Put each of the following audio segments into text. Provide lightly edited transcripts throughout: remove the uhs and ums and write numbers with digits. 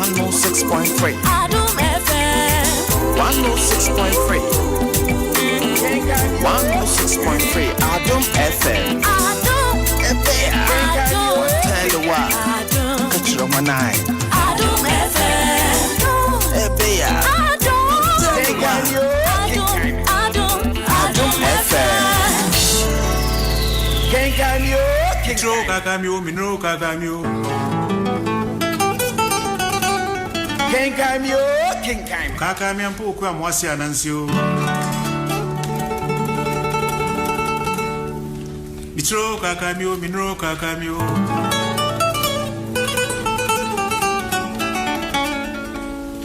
106.3. Adom FM. 106.3. 106.3 Adom FM. Adom. Adom. Tell you what. Adom. Catch your nine. Adom FM. Ebea. Adom. Tell you what. Adom. Adom. Adom FM. Mitro kakamio, minro kakamio. Kakamia mpo okua mwasi anansio. Mitro kakamio, minro kakamio.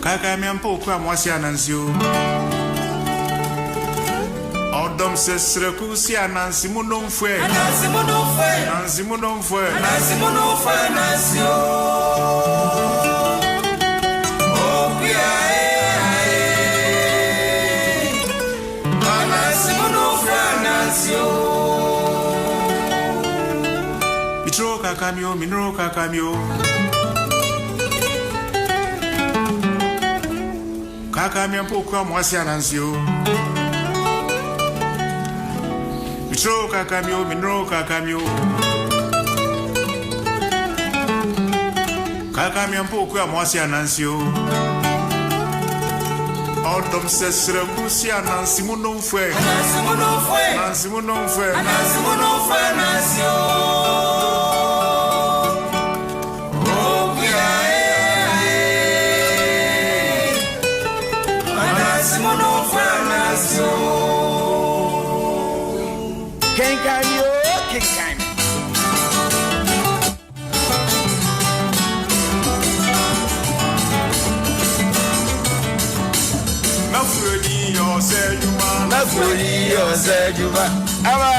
Kakamia mpo okua mwasi anansio. Ọdọm sẹsẹrẹku si anansi mu nomfue. Anansi mu nomfue. Anansi mu nomfue. Anansi mu nomfue anansi o. Okuya e ae. Anansi mu nomfue anansi o. Mitro kakamio, minro kakamio. Kakamia mpo okua mwasi anansi o. Mitro kakamio, minro kakamio. Kakamia mpo okua mwasi anansi o. Ọdọm sẹsẹrẹku si anansi mu nomfue. Anansi mu nomfue. Anansi mu nomfue. Anansi mu nomfue anansi o. Okuya e ae. Anansi mu nomfue anansi o. Mafuroni ọsẹ juma. Mafuroni ọsẹ juma. Ama.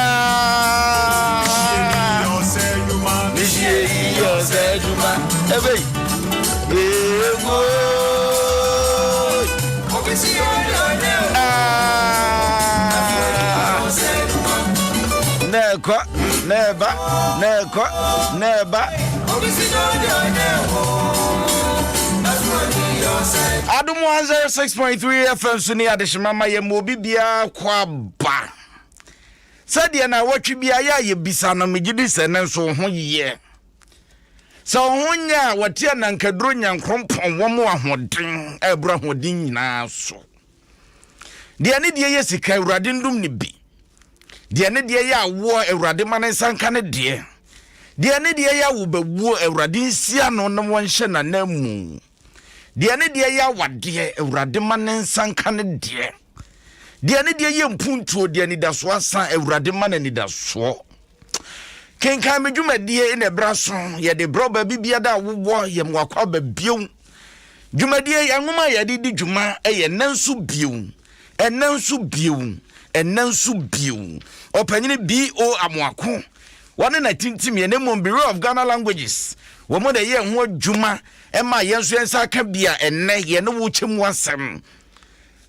Ọsẹ juma. Misie yi ọsẹ juma. Ebe yi. Ego. Obisi ọdẹ ọdẹ o. Ọsẹ juma. N'ẹkọ n'ẹba n'ẹkọ n'ẹba. Obisi ọdẹ ọdẹ o. Mafuroni ọsẹ. Adom 106.3 FM so ne adehyema ma yɛ ma obi biara kɔ aba sɛdeɛ na wɔtwe biara yɛ a yɛbisa no, megye di sɛ ne nso wo ho yɛ. Sɛ wo ho nyɛ a, wɔte anankaduro nyankrompɔn wɔn ahoɔden a ɛboro ahoɔden nyinaa so. Deɛ ne deɛ yɛ sika, Awurade ndom ne bi. Deɛ ne deɛ yɛ awoɔ, Awurade ma ne nsa nka ne deɛ. Deɛ ne deɛ yɛ awobɛwuo, Awurade nsia no na wɔnhyɛ n'ananmu. Deɛ ne deɛ yɛ awadeɛ, Awurade ma ne nsa nka ne deɛ. Deɛ ne deɛ yɛ mpuntuo, deɛ anidasoɔ asa, Awurade ma no anidasoɔ. Kenkan me dwumadie na ɛberɛ aso, yɛde brɛ wo baabi biara a wowɔ, yɛ mo akɔ aba bio. Dwumadie yi, nwoma a yɛde di dwuma yɛ Ɛnnɛ Nso Bio, Ɛnnɛ Nso Bio, Ɛnnɛ Nso Bio. Ɔpanyini B.O. Amoako, wɔne na tintim yɛn, na mmom Bureau of Ghana Languages, wɔn na ɛyɛ ho adwuma ɛma yɛn nso yɛn nsa aka bi a ɛnnɛ yɛne wo kyɛ mu asɛm.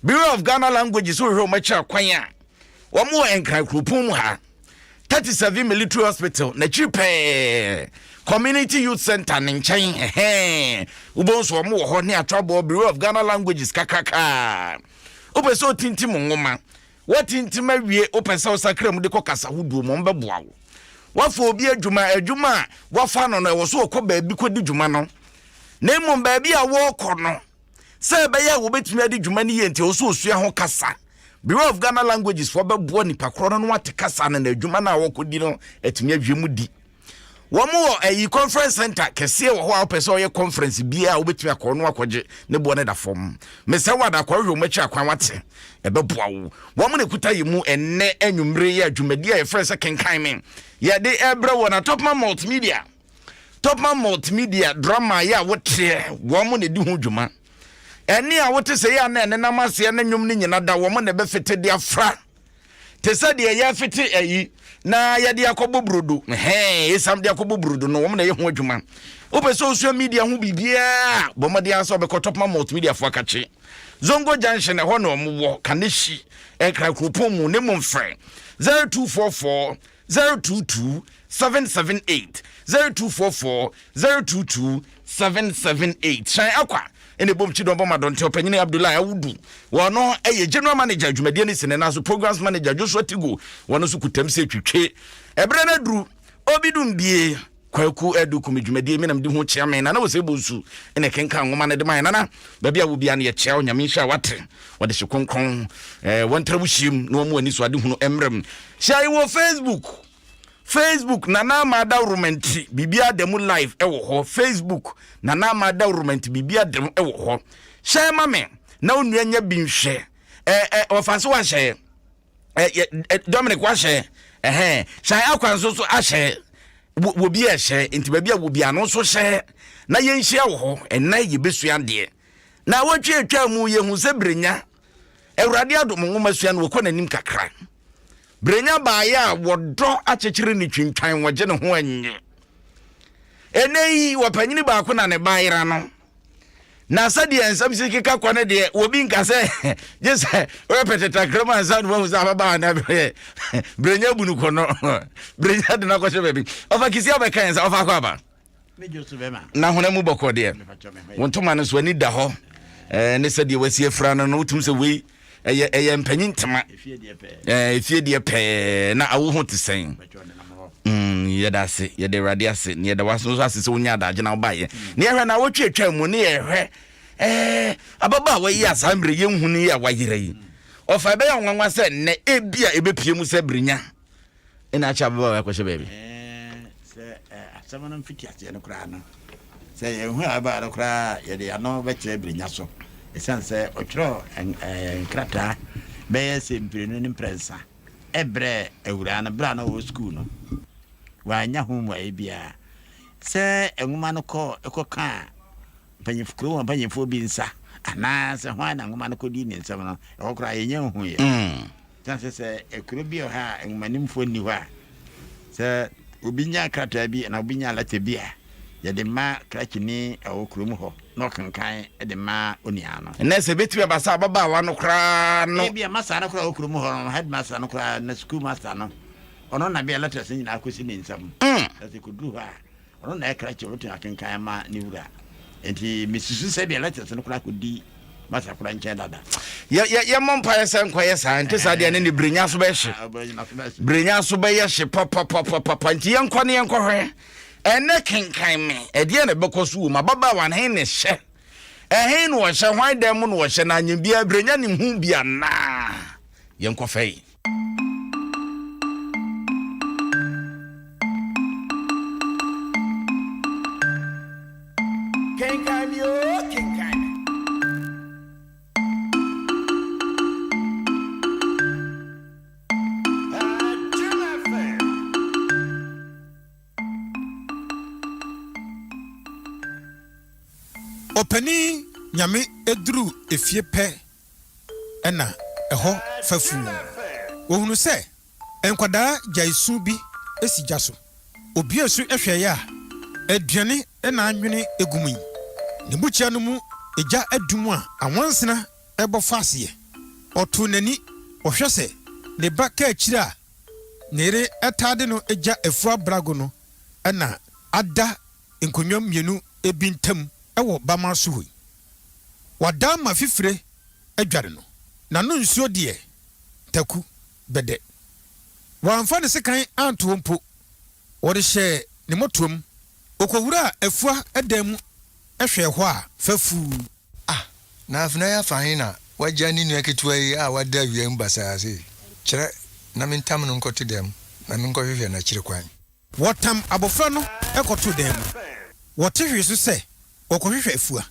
Bureau of Ghana Languages wohwehwɛ wɔn akyiri akwan a, wɔn wɔ Nkran kuropɔn mu ha, 37 Military Hospital n'akyiri pɛɛ, Community Youth Center ne nkyɛn, ɛhɛn, wobɛhu nso wɔn wɔ hɔ ne atwaboɔ Bureau of Ghana Languages kakraka. Wopɛ sɛ otintim nwoma, woatintim awie, wopɛ sɛ wosakra mu de kɔ kasa hodoɔ mu, wɔn bɛboa wo. Wafa obi adwuma, adwuma a wafa no no, ɛwɔ so ɔkɔ baabi kɔdi dwuma no, na mmom baabi a wɔrekɔ no, sɛ ɛbɛyɛ a wɔbɛtumi adi dwuma no yie nti, ɛwɔ sɛ ɔsua ho kasa. Bureau of Ghana Languages foɔ bɛboa nipa korɔ no na wate kasa no na adwuma no a wɔkɔdi no atumi awie mu di. Wɔn wɔ ayi conference center kɛseɛ wɔ hɔ a wopɛ sɛ ɔyɛ conference biara a wobɛtumi akɔ no akɔgye ne boɔ no da fam. Mesɛ wo ada akɔhwehwɛ wɔn akyi akwan wate ɛbɛboa wo. Wɔn na ɛkuta yɛ mu ɛnnɛ anwummere yi a dwumadi a yɛfrɛ sɛ Kenkan Me yɛde ɛbrɛ wɔ na Topman Multimedia. Topman Multimedia drama yɛ a woteɛ wɔn na ɛdi ho dwuma. Ɛne a wote sɛ yɛ a na ɛnenam aseɛ ne nnwom no nyina da wɔn na ɛbɛfete de afra. Te sɛ deɛ yɛfete ayi na yɛde akɔbɔ brodo, hɛn esam de akɔbɔ brodo no, wɔn na ɛyɛ ho adwuma. Wopɛ sɛ osua media ho biribiara a, bɔ mmɔden ara sɛ wobɛkɔ Topman Multimedia fo akakye. Zongo Junction, ɛhɔ na wɔn wɔ, Kaneshie, Nkran kuropɔn mu, ne mmom frɛ 0244 022 778, 0244 022. 778. Hyɛn Akwa ɛna ɛbom kyidɔm bɔ ma dɔnte ɔpanyini Abdullahi Awudu. Wɔno ɛyɛ general manager dwumadie no si ne nan so. Programs manager Joshua Tigo wɔno nso kutam sɛ twitwe. Ɛberɛ no aduru obi dum bie. Kwaku Adu Kumi dwumadie me na mede ho kyea me nana wɔ sɛ bonsu ɛna ɛkenkan nwoma no de ma yɛ nana baabi a wo bia no yɛkyea wo nyame nhyira wate wɔde hye kronkron eh, wɔntra wo hyiam na wɔn ani so ade hunu mmerɛm hyia yi wɔ Facebook Facebook nana ama adawuruma nti biribi ada mu live ɛwɔ hɔ Facebook nana ama adawuruma nti biribi ada mu ɛwɔ hɔ hyɛ ma me na onua nya bi nhwɛ ɛɛ ɛ ɔfa so wahyɛ ɛ Dominic wahyɛ ɛhɛn hyɛn akwan nso so ahyɛ wɔ bi ɛhyɛ nti baabi a wɔ bi ano nso hyɛ na yɛnhyia wɔ hɔ ɛnna yɛbɛsua adeɛ na wɔtwe atwa mu yɛhu sɛ berenya awurade adom nwoma sua no wɔkɔ n'anim kakra berenya baayɛ a wɔdɔ akyekyere ne twintwan wɔgye ne ho anye ɛnɛ yi wɔpanyini baako na ne ba yera no na sɛdeɛ nsɛm si keka kɔ no deɛ obi nka sɛ gye sɛ woyɛ pɛtɛtakra mu ansa ne wahu sɛ ababaa na berɛ berɛnya bu no kɔ no berɛnya de no akɔhyɛ baabi ɔfa kisi abɛka yɛn sɛ ɔfa akɔ aba na hona mu bɔkɔ deɛ wo ntoma no so ani da hɔ ne sɛdeɛ wasi afira no no wotumi sɛ wei ɛyɛ ɛyɛ mpanyin ntoma ɛɛ efie deɛ pɛɛ na awo ho te sɛn mm yɛda ase yɛda awurade ase ne yɛda waso nso ase sɛ wonya adagye na wobaeɛ ne yɛhwɛ na awotwe atwa mu ne yɛhwɛ ɛɛ ababaawa yi a saa mmerɛ yɛnhu no yi a wayera yi ɔfa ɛbɛyɛ nwanwa sɛ nnɛ ebi a ebepie mu sɛ berenya ɛna akyɛ ababaawa akɔhyɛ baabi. Sɛ asɛm no mfitiaseɛ no koraa no, sɛ yɛnhu ababaawa no koraa a, yɛde ano bɛkyerɛ Brenya so. Ɛsiane sɛ ɔtwerɛɛ nkrataa bɛyɛ sɛ mprenu ne mprɛnsa brɛɛ awuraa no berɛ a na ɔwɔ sukuu no, wannya ho mmuaeɛ biara. Sɛ nwoma no kɔ kɔkaa mpanyimfo kurom hɔ mpanyimfoɔ bi nsa anaasɛ hwan na nwoma no kɔdii ne nsam no, ɛhɔ koraa yɛnnya nhuiɛ. Ɛsiane sɛ sɛ kuro bi wɔ hɔ a nwomanimfoɔ nni hɔ a, sɛ obi nya krataa bi anaa obi nya lɛtɛ bi a, yɛde ma krakyeni a ɔwɔ kurom hɔ na ɔkenkan de ma onua no. Ɛnnɛ sɛ ɛbɛtumi aba sɛ ababaawa no koraa no. Ebia masta no koraa a ɔwɔ kurom hɔ no, headmaster no koraa, na sukuu master no, ɔno na bia lɛtɛs no nyinaa kɔsi ne nsam. Na sɛ ɛkɔduru hɔ a, Ɔno na ɛyɛ krakye a ɔbɛtumi akenkan ama ne wura. Enti mesusu sɛ deɛ letters no koraa kɔdi masa koraa nkyɛn dada. Yɛ yɛ yɛmmɔ mpaeɛ sɛ nkɔyɛ saa nte saa deɛ ne ne brenya so bɛyɛ hye. Brenya so bɛyɛ hye papapapapa nti yɛnkɔ ne yɛnkɔhwɛ. Ɛnɛ kenkan me ɛdeɛ na ɛbɛkɔ so wɔ mu ababaawa no he ne hyɛ ɛhe na ɔhyɛ hwan dan mu na ɔhyɛ na anyɛ biara brenya ne ho bi anaa yɛnkɔfɛ yi. Kenkan me oo, kenkan me. Jim FM. Ɔpanin Nyame duruu efie pɛ na ɛhɔ fa fuu. Wɔhunuu sɛ nkwadaa gyae su bi si gya so. Obuee so hwɛeɛ a, aduane na anwene gu mu yi. Ne bukyia no mu gya adum a anwansena rebɔ fa aseɛ. Ɔtoo n'ani, ɔhwɛ sɛ ne ba kaakyire a ne yere taa de no gya afua brago no na ada nkonnwa mmienu bi ntam wɔ bamma so hɔ yi. Wadan ma fifire adware no, n'ano nsuo deɛ, taku bɛdɛ. Wamfa ne sekan anto hɔ mpo, ɔde hyɛɛ ne mmɔtoam. Ɔkɔwuraa afua dan mu hwɛɛ hɔ a, fafuu. Ah, na afenaa yi afa he na wagya ne nua ketewa yi a wada awia mu basaa sei? Kyerɛ na mentam no nkɔto dɛm na menkɔhwehwɛ no akyiri kwan. Wɔtam abofra no kɔtoo dan mu. Wɔte hwee so sɛ ɔrekɔhwehwɛ afua.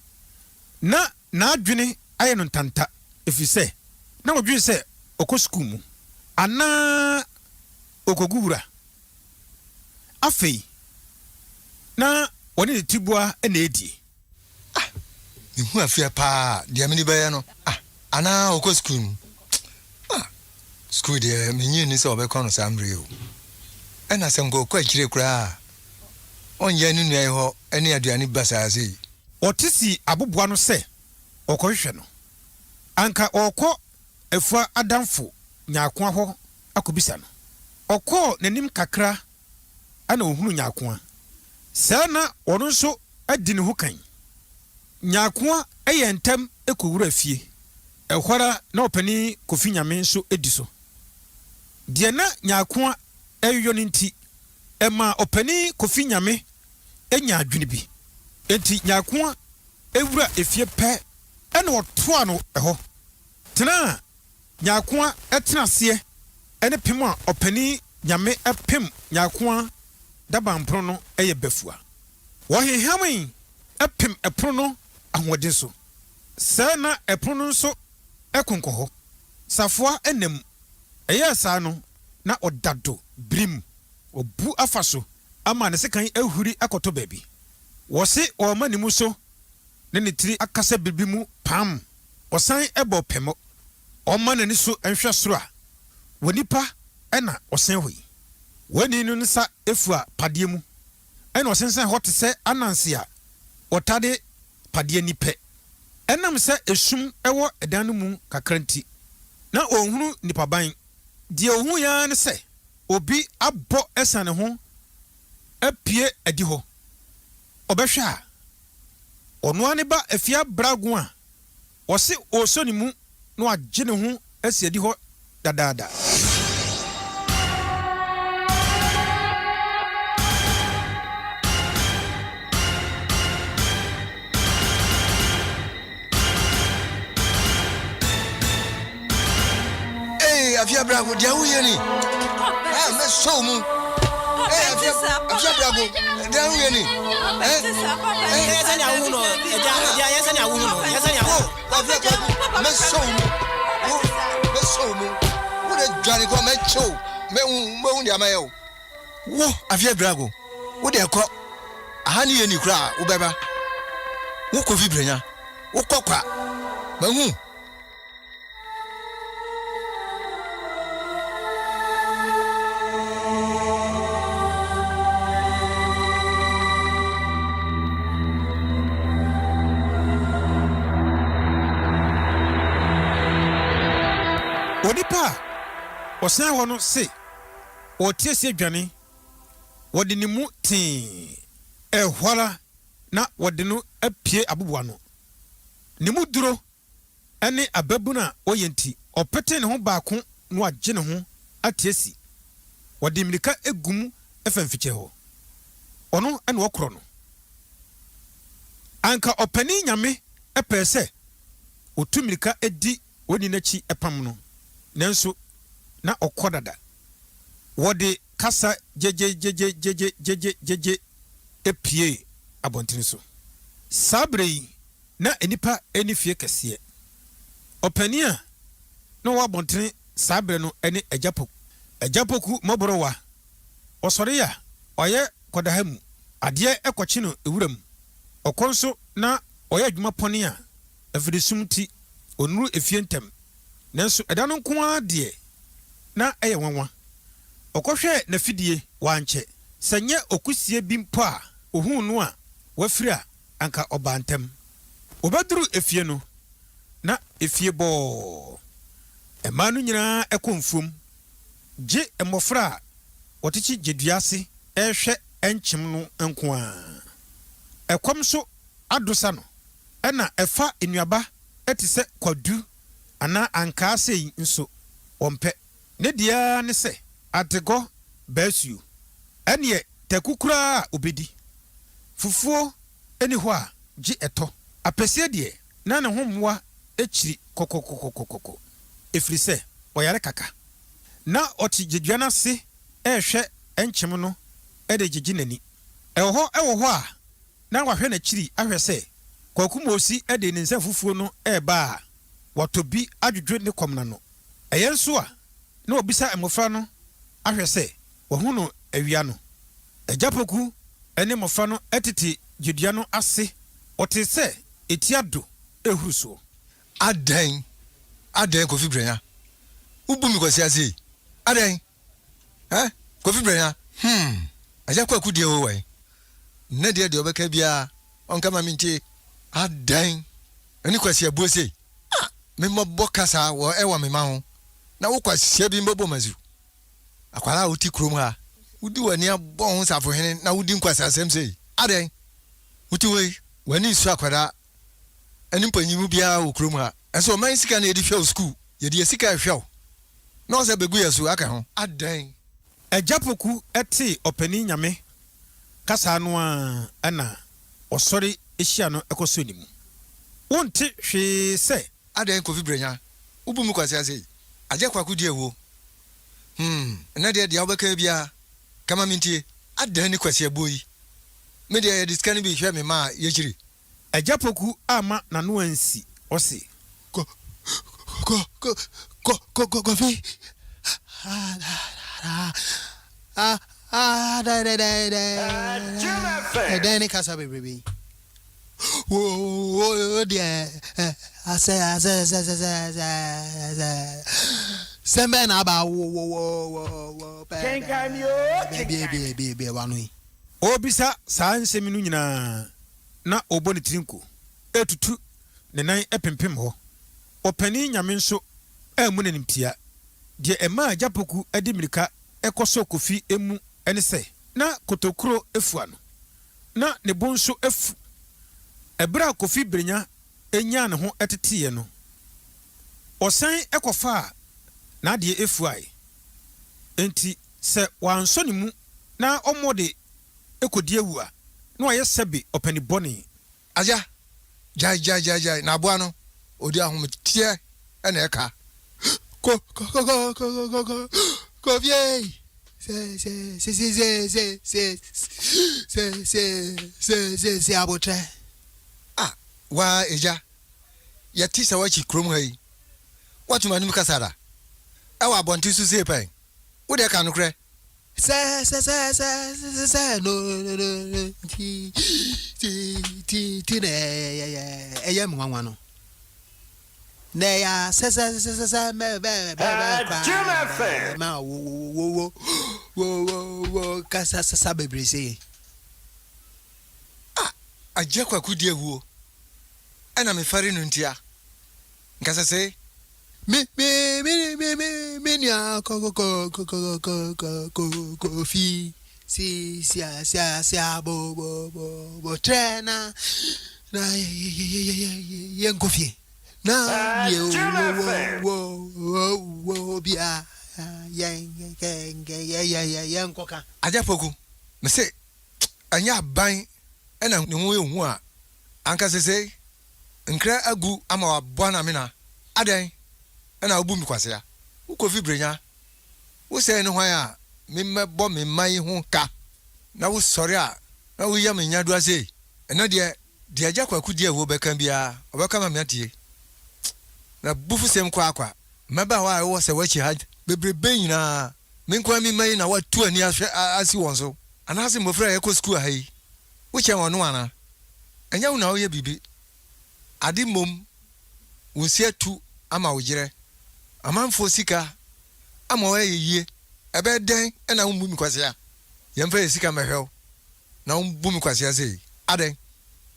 Ná n'adwene ayɛ no ntanta efisɛ na ɔdwene sɛ ɔkɔ sukuu mu anaa ɔrekɔgu wura. Afei, na ɔne ne tiboa na ɛredie. Ah! Mehu afia paa a, deɛ mede bɛyɛ no, ah! Anaa ɔkɔ sukuu no? Ah! Sukuu deɛ mennye nni sɛ ɔbɛkɔ no saa mmerɛ yi o. Ɛna sɛ nka ɔkɔ akyire koraa a, ɔngyae ne nua yi hɔ ne aduane basaa sei. Ɔte sii aboboano sɛ ɔrekɔhwehwɛ no. Anka ɔrekɔ Afua adamfo Nyaakoa hɔ akɔbisa no. Ɔkɔɔ n'anim kakra na ɔhunuu Nyaakoa. Sɛɛ na ɔno nso adi ne ho kan. Nyarkoa yɛɛ ntɛm kɔwuraa fie. Ɛhɔ ara na Ɔpanin Kofi Nyame nso di so. Deɛ na Nyarkoa reyɔ no nti, ɛmaa Ɔpanin Kofi Nyame nyaa adwene bi. Enti Nyarkoa wura efie pɛ na ɔtoaa no hɔ tenaa Nyarkoa tena aseɛ ne pem a Ɔpanin Nyame pem Nyarkoa dabanpono no yɛ bafua. Wɔhehamee pem ɛpono no ahoɔden so. Sɛɛ na ɛpono no nso konkɔ hɔ. Safoa nna mu. Ɛyɛɛ saa no, na ɔda do birim. Wabu afa so ama ne sekan ahuri akɔtɔ baabi. Wɔse ɔrema ne mu so ne ne tiri akasa biribi mu pamm. Ɔsan bɔ pɛmɔ. Ɔma n'ani so nhwɛ soro a, wɔ nipa na ɔsɛn hɔ yi. W'ani no nsa fua padeɛ mu na ɔsensɛn hɔ te sɛ ananse a ɔtade padeɛ ani pɛ. Ɛnam sɛ esum wɔ dan no mu kakra nti, na ɔnhunu nnipaban. Deɛ ɔhuiɛ ara ne sɛ obi abɔ asiane ho apue adihɔ. Ɔbɛhwɛ a, ɔno ara ne ba Afia Brago a Ɔse ɔresɔ ne mu na wagye ne ho asi adi hɔ dadaada. Ee, Afia Brako, deɛ woyɛ ni. Ah, mɛsɔ wo mu. Ee, Afia, Afia Brako, deɛ woyɛ ni. Eh, eh, sɛnea wohu no, agya, agya, yɛ sɛnea wohu no, yɛ sɛnea wohu. Afia Brako, mɛsɔ wo mu. Wo, mɛsɔ wo mu. Wo de dwane kɔ, mɛkye wo. Mɛhu, mɛhu deɛ mɛyɛ wo. Wo, Afia Brako, wo deɛ kɔ. Aha ne yɛ ni koraa, wobɛba. Wo Kofi Brenya, wokɔ kwa. Mahu. Onipa a ɔsɛn hɔ no se ɔreteaseɛ dwane, wɔde ne mu tee, ɛhɔ ara na wɔde no apue aboboano. Ne mu duro ne ababun a ɔyɛ nti, ɔpete ne ho baako na wagye ne ho ate asi. Ɔde mmirika gu mu fa mfikyire hɔ. Ɔno na ɔkorɔ no. Anka ɔpanin Nyame pɛɛ sɛ ɔtu mmirika di onii no akyi pam no, nanso na ɔkɔ dada. Wɔde kasa gyegyegyegyegyegyegye puee abɔntene so. Saa berɛ yi, na nnipa nni fie kɛseɛ. Ɔpanin a na ɔwɔ abɔntene saa berɛ no ne Agya Poku. Agya Poku mmɔborɔwa, ɔsɔre a, ɔyɛ kɔdaha mu, adeɛ kɔkye no wuram. Ɔkɔ nso na ɔyɛ adwuma pɔne a, afirisum nti, ɔnnuru efie ntɛm. Nanso ɛda no nko ara deɛ, na ɛyɛ nwanwa. Ɔkɔhwɛɛ n'afidie, wankyɛ. Sɛ nyɛ okusie bi mpo a ɔhuu no a wafiri a, anka ɔbaa ntɛm. Wɔbɛduruu efie no, na efie bɔɔ. Mmaa no nyinaa kɔ mfuom, gye mmɔfra a wɔtete gyedua ase rehwɛ nkyem no nko ara. Ɛkɔm nso adosa no, ɛnna ɛfa nnuaba te sɛ kwadu anaa ankaa sei nso, wɔmpɛ. Ne deɛ ara ne sɛ adegɔ baasuo, ɛnneɛ taku koraa a ɔbɛdi. Fufuo nni hɔ a, gye ɛtɔ. Apɛsie deɛ, na ne ho mmoa kyiri kɔkɔkɔkɔkɔkɔ, ɛfiri sɛ ɔyare kaka. Na ɔte gyedua no ase rehwɛ nkyem no de regyegye n'ani. Ɛwɔ hɔ wɔ hɔ a, na wahwɛ n'akyiri ahwɛ sɛ Kwaku Mosi de ne nsa fufuo no reba a, watɔ bi adwodwo ne kɔm no ano. Ɛyɛ nso a, na wabisa mmofra no ahwɛ sɛ wɔahu no awia no. Agya Poku ne mmofra no tete gyedua no ase, wɔtee sɛ eti ado rehuru soɔ. Adɛn, adɛn Kofi Brenya, wobu me kwasia sei, adɛn, eh, Kofi Brenya, hmm, Agya Kwaku deɛ o wai, nnɛ deɛ deɛ ɔbɛka biara ɔnka ma mentie, adɛn, ɛne kwasia buo sei, ah, me mmɔbɔ kasa wɔ ɛwɔ me ma ho, na wo kwasia bi mbɔbɔ mazu. Akwadaa a wote kurom ha, wode w'ani abɔ ho safohene na wodi nkwaseasɛm sei? Adɛn? Wote hɔ yi, w'ani nsɔ akwadaa ne mpanyin mu biara wɔ kurom ha. Ɛsɛ ɔman sika na yɛde hwɛ wo sukuu. Yɛde yɛn sika rehwɛ wo na ɔsɛ bɛgu yɛn so aka ho. Adɛn? Agya Poku tee Ɔpanin Nyame kasa no ara na ɔsɔre hyia no kɔsɔ ne mu. Wonte hwee sɛ. Adɛn Kofi Brenya, wobu me kwasea sei? Agya Kwaku di awuo. Hmm, nnɛ deɛ deɛ wobɛka biara, ka ma mentie. Adɛn ne kwasiabuo yi? Me deɛ yɛde sika no bi hwɛ me mma a yɛkyiri. Agya Poku amma n'ano ansi, ɔse. Kɔ kɔ kɔ kɔ kɔ kɔ Kofi ah ah dɛn dɛn dɛn dɛn dɛn ne kasa bebrebe yi wo wo deɛ asɛ asɛ sɛ sɛ sɛ sɛ sɛ sɛm bɛn na aba wo wo wo wo wo pɛ pɛ bie bie bie bie wano yi. Ɔrebisa saa nsɛm no nyinaa na ɔrebɔ ne tiri nko, retutu ne nan pempem hɔ. Ɔpanin Nyame nso ammu no animtia. Deɛ ɛmaa Agya Poku de mmirika kɔsɔɔ Kofi mu ne sɛ, na kotokuro fua no, na ne bo nso afu. Ɛberɛ a Kofi Brenya nyaa ne ho teteeɛ no, ɔsan kɔfaa n'adeɛ fuae. Enti sɛ wansɔ ne mu na ɔmmɔ de kɔdi awu a, na wayɛ sɛbe ɔpani bɔne. Agya, gyae, gyae, gyae, gyae, na aboa no, ɔde ahometeɛ na ɛka. Kɔ, kɔ, kɔ, kɔ, kɔ, kɔ, kɔ, kɔ fie. Se, se, se, se, se, se, se, se, se, se, se, se, abotrɛ. Ah, waa agya, yɛte sɛ woakyi kurom ha yi, woato m'anim kasa da? Ɛwɔ abɔnten so sei pɛn? Wo deɛ ka nokorɛ. Sɛ sɛ sɛ sɛ sɛ sɛ no no no no ti ti ti ti na ɛyɛ ɛyɛ me nwanwa no na ɛyɛ sɛ sɛ sɛ sɛ sɛ mɛ bɛ bɛ bɛ kora ma wo wo wo wo wo wo kasa sasa bebree sɛ yɛ. Ah, Agya Kwaku di awuo ɛna mefɛre no ntia. Nkasa sei. Me me me me me me nua kɔ kɔ kɔ kɔ kɔ kɔ kɔ kɔ kofi si si a si a si a bo bo bo bo trɛ na na yɛ yɛ yɛ yɛ yɛ yɛ nkɔ fie na yɛ wo wo wo wo bia yɛ yɛ yɛ yɛ yɛ yɛ yɛ nkɔ ka. Agya Poku, mese ɛnyɛ aban na ne ho yɛ hu a, anka sesei Nkra agu ama waboa no amena. Adɛn na wobu me kwasea? Wo Kofi Brenya, wo sɛe ne hwan a me mmɛbɔ me mma yi ho ka na wo sɔre a na wo yam nyadoa sei? Ɛnɛ deɛ, deɛ Agya Kwaku Diawuo bɛka biara ɔbɛka ma me atie. Na bufusɛm kwaakwa, mmabaawa a ɛwɔ sɛ w'akyi ha bebrebe nyinaa, me nko ara me mma yi na woatu ani ahwɛ asi wɔn so? Anaase mmofra a yɛkɔ sukuu ha yi, wokyɛn wɔn no anaa? Ɛnyɛ wo na woyɛ biribi, ade mmom wo nsi atu ama wo yerɛ, amanfoɔ sika ama woayɛ yie, ɛbɛyɛ dɛn na wommu me kwasea? Yɛmfa yɛn sika mmɛhwɛ wo na wombu me kwasea sei? Adɛn?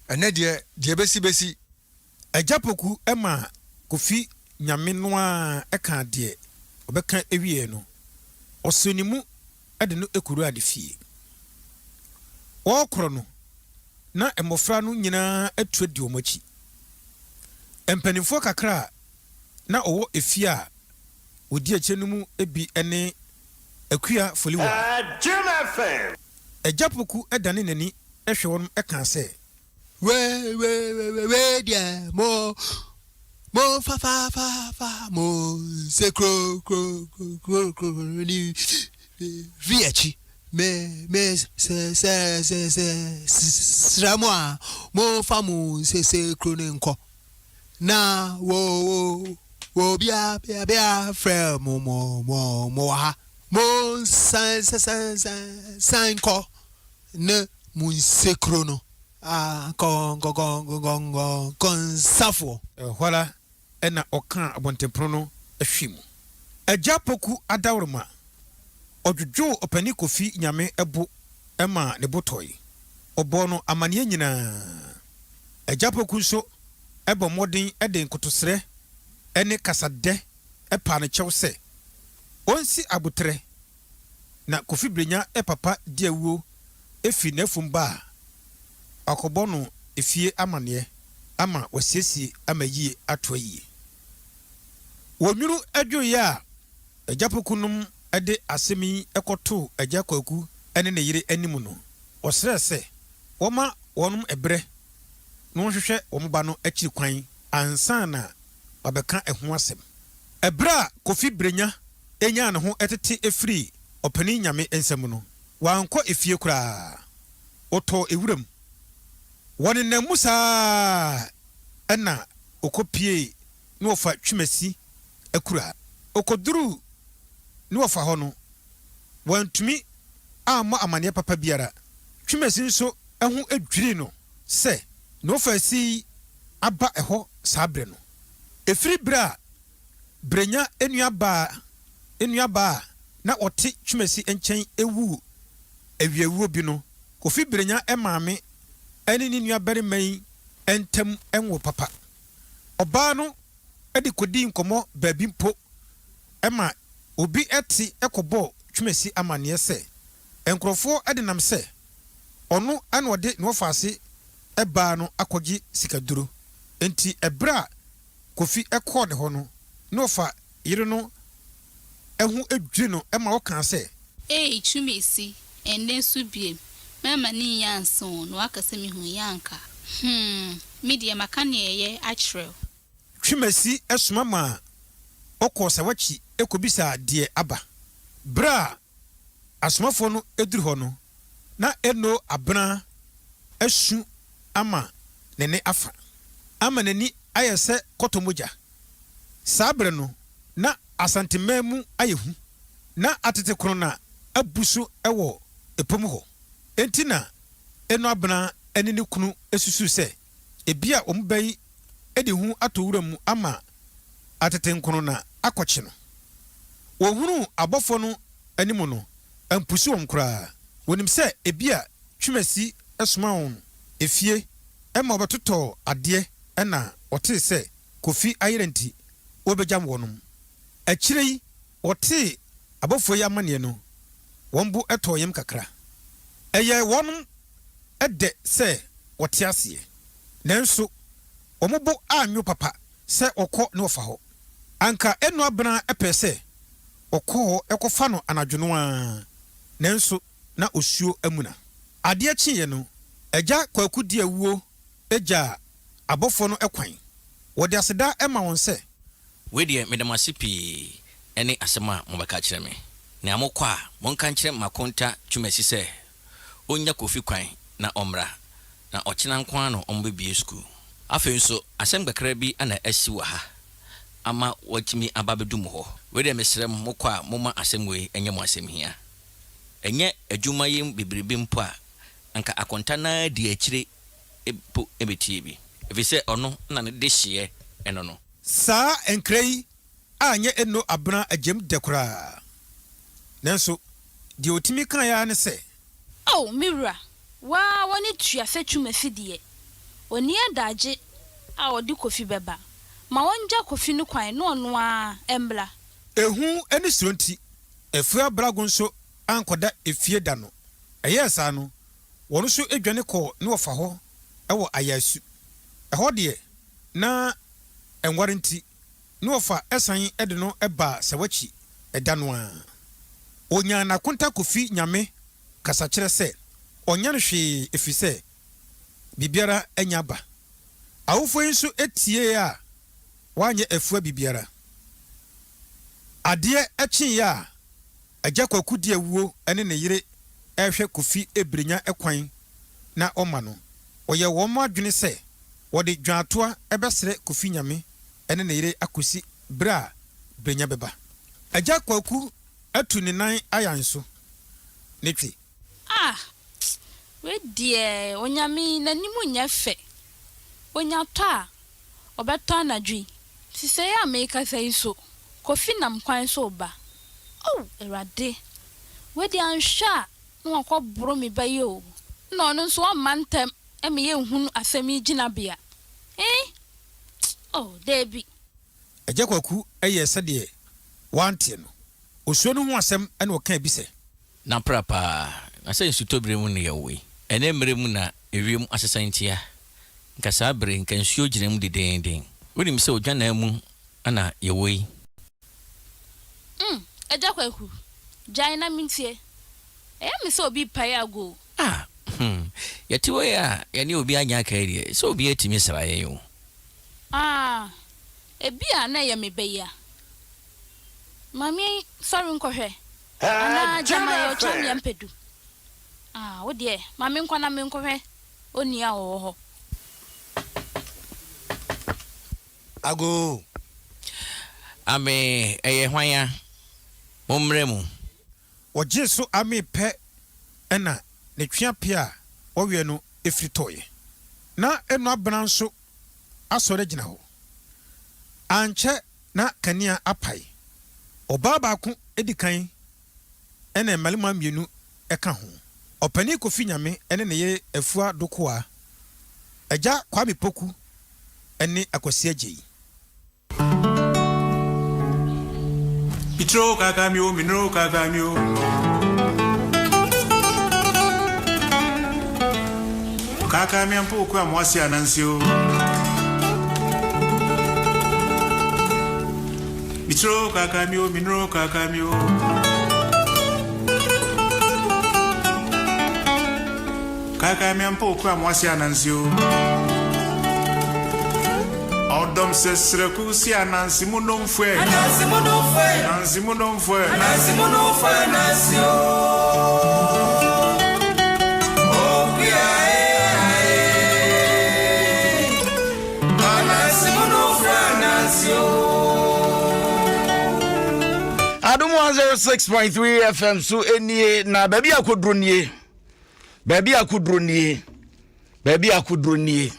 Ɛnnɛ deɛ, deɛ ɛbɛsi bɛsi. Agya Poku maa Kofi Nyame no ara kaa deɛ ɔbɛka wieɛ no, ɔsoo ne mu de no kɔwuraa ne fie. Wɔrekorɔ no, na mmɔfra no nyinaa atu adi wɔn akyi. Mpanimfoɔ kakra a na wɔwɔ efie a wɔdi akyire no mu bi ne Akua Foliwaa. Agya Poku danee n'ani hwɛɛ wɔn kaa sɛ. Wei wei wei wei deɛ mo mo fa fa fa fa mo nse kuro kuro kuro kuro ni fi akyi me me sɛ sɛ sɛ sɛ srɛ mo a mo fa mo nse se kuro ni nkɔ na wo wo wo bia bia bia frɛ mo mo mo mo wɔ ha mo san san san san kɔ ne mo nse kuro no. Akɔnkɔnkɔnkɔnkɔnsafoɔ. Ɛhɔ ara na ɔkaa abɔntenpono no hwee mu. Agya Poku adaworoma, ɔdwodwoo Ɔpanin Kofi Nyame bo maa ne bo tɔe. Ɔbɔɔ no amaneɛ nyinaa. Agya Poku nso bɔ mmɔden de nkotosrɛ ne kasadɛ paa no kyɛw sɛ ɔnsi aboterɛ na Kofi Brenya papa di awuo fi n'afum ba a, wakɔbɔ no efie amaneɛ ama wasiesie ama yie atoa yie. Wɔnwunu dwoeɛ a, Agya Poku nom de asɛm yi kɔtoo Agya Kwaku ne ne yere anim no, wɔsrɛɛ sɛ wɔma wɔnom ɛberɛ na wɔnhwehwɛ wɔn ba no akyiri kwan ansa na wɔabɛka ɛho asɛm. Ɛberɛ a Kofi Brenya nyaa ne ho tete firii Ɔpanin Nyame nsam no, wankɔ efie koraa. Ɔtɔɔ ewuram. Wɔnenam mu saa ara na ɔkɔpuee ne wɔfa Twumasi akuraa. Ɔkɔduruu ne wɔfa hɔ no, wantumi ammɔ amanneɛ papa biara. Twumasi nso ho dwirii no sɛ ne wɔfa yi aba ɛhɔ saa berɛ no. Ɛfiri berɛ a Brenya nuabaa nuabaa a na ɔte Twumasi nkyɛn wuu awiawuo bi no, Kofi Brenya maame ne ne nuabarima yi ntam nwo papa. Ɔbaa no de kɔdii nkɔmmɔ baabi mpo ma obi te kɔbɔɔ Twumasi amanneɛ sɛ nkurɔfoɔ denam sɛ ɔno na ɔde ne wɔfaase baa no akɔgye sikaduro. Enti ɛberɛ a Kofi kɔɔ ne hɔ no, ne wɔfa yere no ho dwiri no ma ɔkaa sɛ. Ei Twumasi, ɛnnɛ nso biem, mɛma ne nnya ansa o, na waka sɛ mehu yɛ anka. Hmm, me deɛ maka nea ɛyɛ akyerɛ wo. Twumasi soma maa ɔkɔɔ Sawakyi kɔbisaa deɛ aba. Berɛ a asomafoɔ no duru hɔ no, na Eno Abena asu ama ne nne afa, ama n'ani ayɛ sɛ kɔtɔ mogya. Saa berɛ no, na Asanteman mu ayɛ hu. Ná atetekorɔn abu so wɔ ɛpo mu hɔ. Enti na Eno Abena ne ne kunu susu sɛ ebia wɔn ba yi de hu atɔ wura mu ama atetenkorɔn akɔkye no. Wɔhunuu abɔfoɔ no anim no, ampusu wɔn koraa. Wɔnim sɛ ebia Twumasi somaa wɔn efie ma wɔbɛtotɔɔ adeɛ na wɔtee sɛ Kofi ayera nti wɔrebɛgyam wɔnom. Akyire yi wɔtee abɔfoɔ yi amaneɛ no, wɔn bo tɔɔ yam kakra. Ɛyɛɛ wɔnom dɛ sɛ wɔte aseɛ, nanso wɔn bo annwo papa sɛ wɔkɔ ne wɔfa hɔ. Anka Eno Abena pɛɛ sɛ ɔkɔ hɔ kɔfa no anadwo no ara, nanso na osuo amuna. Adeɛ kyeeɛ no, Agya Kwaku Diawuo gyaa abɔfoɔ no kwan. Wɔde aseda ma wɔn sɛ. Wei deɛ meda mo ase pii ne asɛm a mobɛka akyerɛ me. Nea mokɔ a, monka nkyerɛ Makonta Twumasi sɛ ɔnnya Kofi kwan na ɔmmra, na ɔkyena nko ara na wɔbɛbue sukuu. Afei nso, asɛm kakra bi na asi wɔ ha ama wɔatumi aba abɛdu mo hɔ. Wei deɛ mesrɛ mo, mokɔ a, momma asɛm wei nyɛ mo asɛm hia. Ɛnyɛ adwuma yi bebrebe mpo a, anka akonta no ara di akyire mpo bɛtie bi, ɛfiri sɛ ɔno na ne dehyeɛ no no. Saa nkra yi anyɛ Enno Abena agyam dɛ koraa. Nanso deɛ ɔtumi kaeɛ ara ne sɛ. Ao, me wura, wo ara w'ani tua sɛ Twumasi deɛ, ɔnni adagye a ɔde Kofi bɛba. Ma ɔngya Kofi no kwan na ɔno ara mmra. Ehu ne suro nti, Afua Brago nso ankɔda efie da no. Ɛyɛɛ saa no, wɔn nso dwane kɔɔ ne wɔfa hɔ wɔ Ayasu. Ɛhɔ deɛ, na ɛnware nti, ne wɔfa san de no baa Sawakyi da no ara. Ɔnyaa n'akonta Kofi Nyame kasakyerɛ sɛ ɔnyɛ no hwee ɛfiri sɛ biribiara anya aba. Awofoɔ yi nso tiee a wɔanyɛ afua biribiara. Adeɛ kyeeɛ a Agya Kwaku di awuo ne ne yere rehwɛ Kofi Brenya kwan na ɔma no. Wɔyɛ wɔn adwene sɛ wɔde dwaatoa bɛsrɛ Kofi Nyame ne ne yere akosi berɛ a Brenya bɛba. Agya Kwaku atu ne nan ayan so ne twe. Ah! Wei deɛ Onyame yi n'anim nyɛ fɛ. Onya tɔ a, ɔbɛtɔ anadwo yi. Sesei a merekasa yi so, Kofi nam kwan so reba. Oh! Awurade, wei deɛ anhwɛ a na wakɔboro me ba yi o. Na ɔno nso ɔmma ntɛm ma yɛnhunu asɛm yi gyinabea. Eh! Oh, dabi. Agya Kwaku yɛɛ sɛdeɛ wanteɛ no. Osuo no ho asɛm na ɔkaa bi sɛ. Na pra paa, na sɛ nsutɔ berɛ mu na yɛwɔ yi, ɛnnɛ mmerɛ mu na. Ewiem asesa ntia, nka saa bere yi nka nsuo gyina mu dedeenden. Wonim sɛ odwannan mu na yɛwɔ yi. Mm, Agya Kwaku, gyae na mentie. Ɛyɛ me sɛ obi repae agu o. Ah, hmm, yɛte hɔ yi a yɛne obi anyɛ aka yi deɛ, sɛ obiara tumi sra yɛn o. Ah, ebia na ɛyɛ me ba yi a. Ma mensɔre nkɔhwɛ, anaa gyama ɛyɛ ɔkyamea mpadu. Ah, wo deɛ, ma menkɔ na menkɔhwɛ onii a ɔwɔ hɔ. Agoo! Amee, ɛyɛ hwan a? Mommrɛ mu. Wɔgyee so amee pɛ na ne tweapea a wɔweɛ no firi tɔeɛ. Na Eno Abena nso asɔre agyina hɔ. Ankyɛ na kanea apae. Ɔbaa baako di kan na mmarima mmienu ka ho. Ɔpanin Kofi Nyame ne ne yere Afua Dokoa, Agya Kwame Poku ne Akwasi Agyei. Mitro kakamio, minro kakamio. Kakamia mpo kwa mwasi anansio. Mitro kakamio, minro kakamio. Kakamia mpo kwa mwasi anansio. Ɔdɔm sɛ srɛku si anansi mu nomfue. Anansi mu nomfue. Anansi mu nomfue. Anansi mu nomfue anansi o. Okuya e ae. Anansi mu nomfue anansi o. Adom 106.3 FM so nie na baabi akoduro nie. Baabi akoduro nie. Baabi akoduro nie.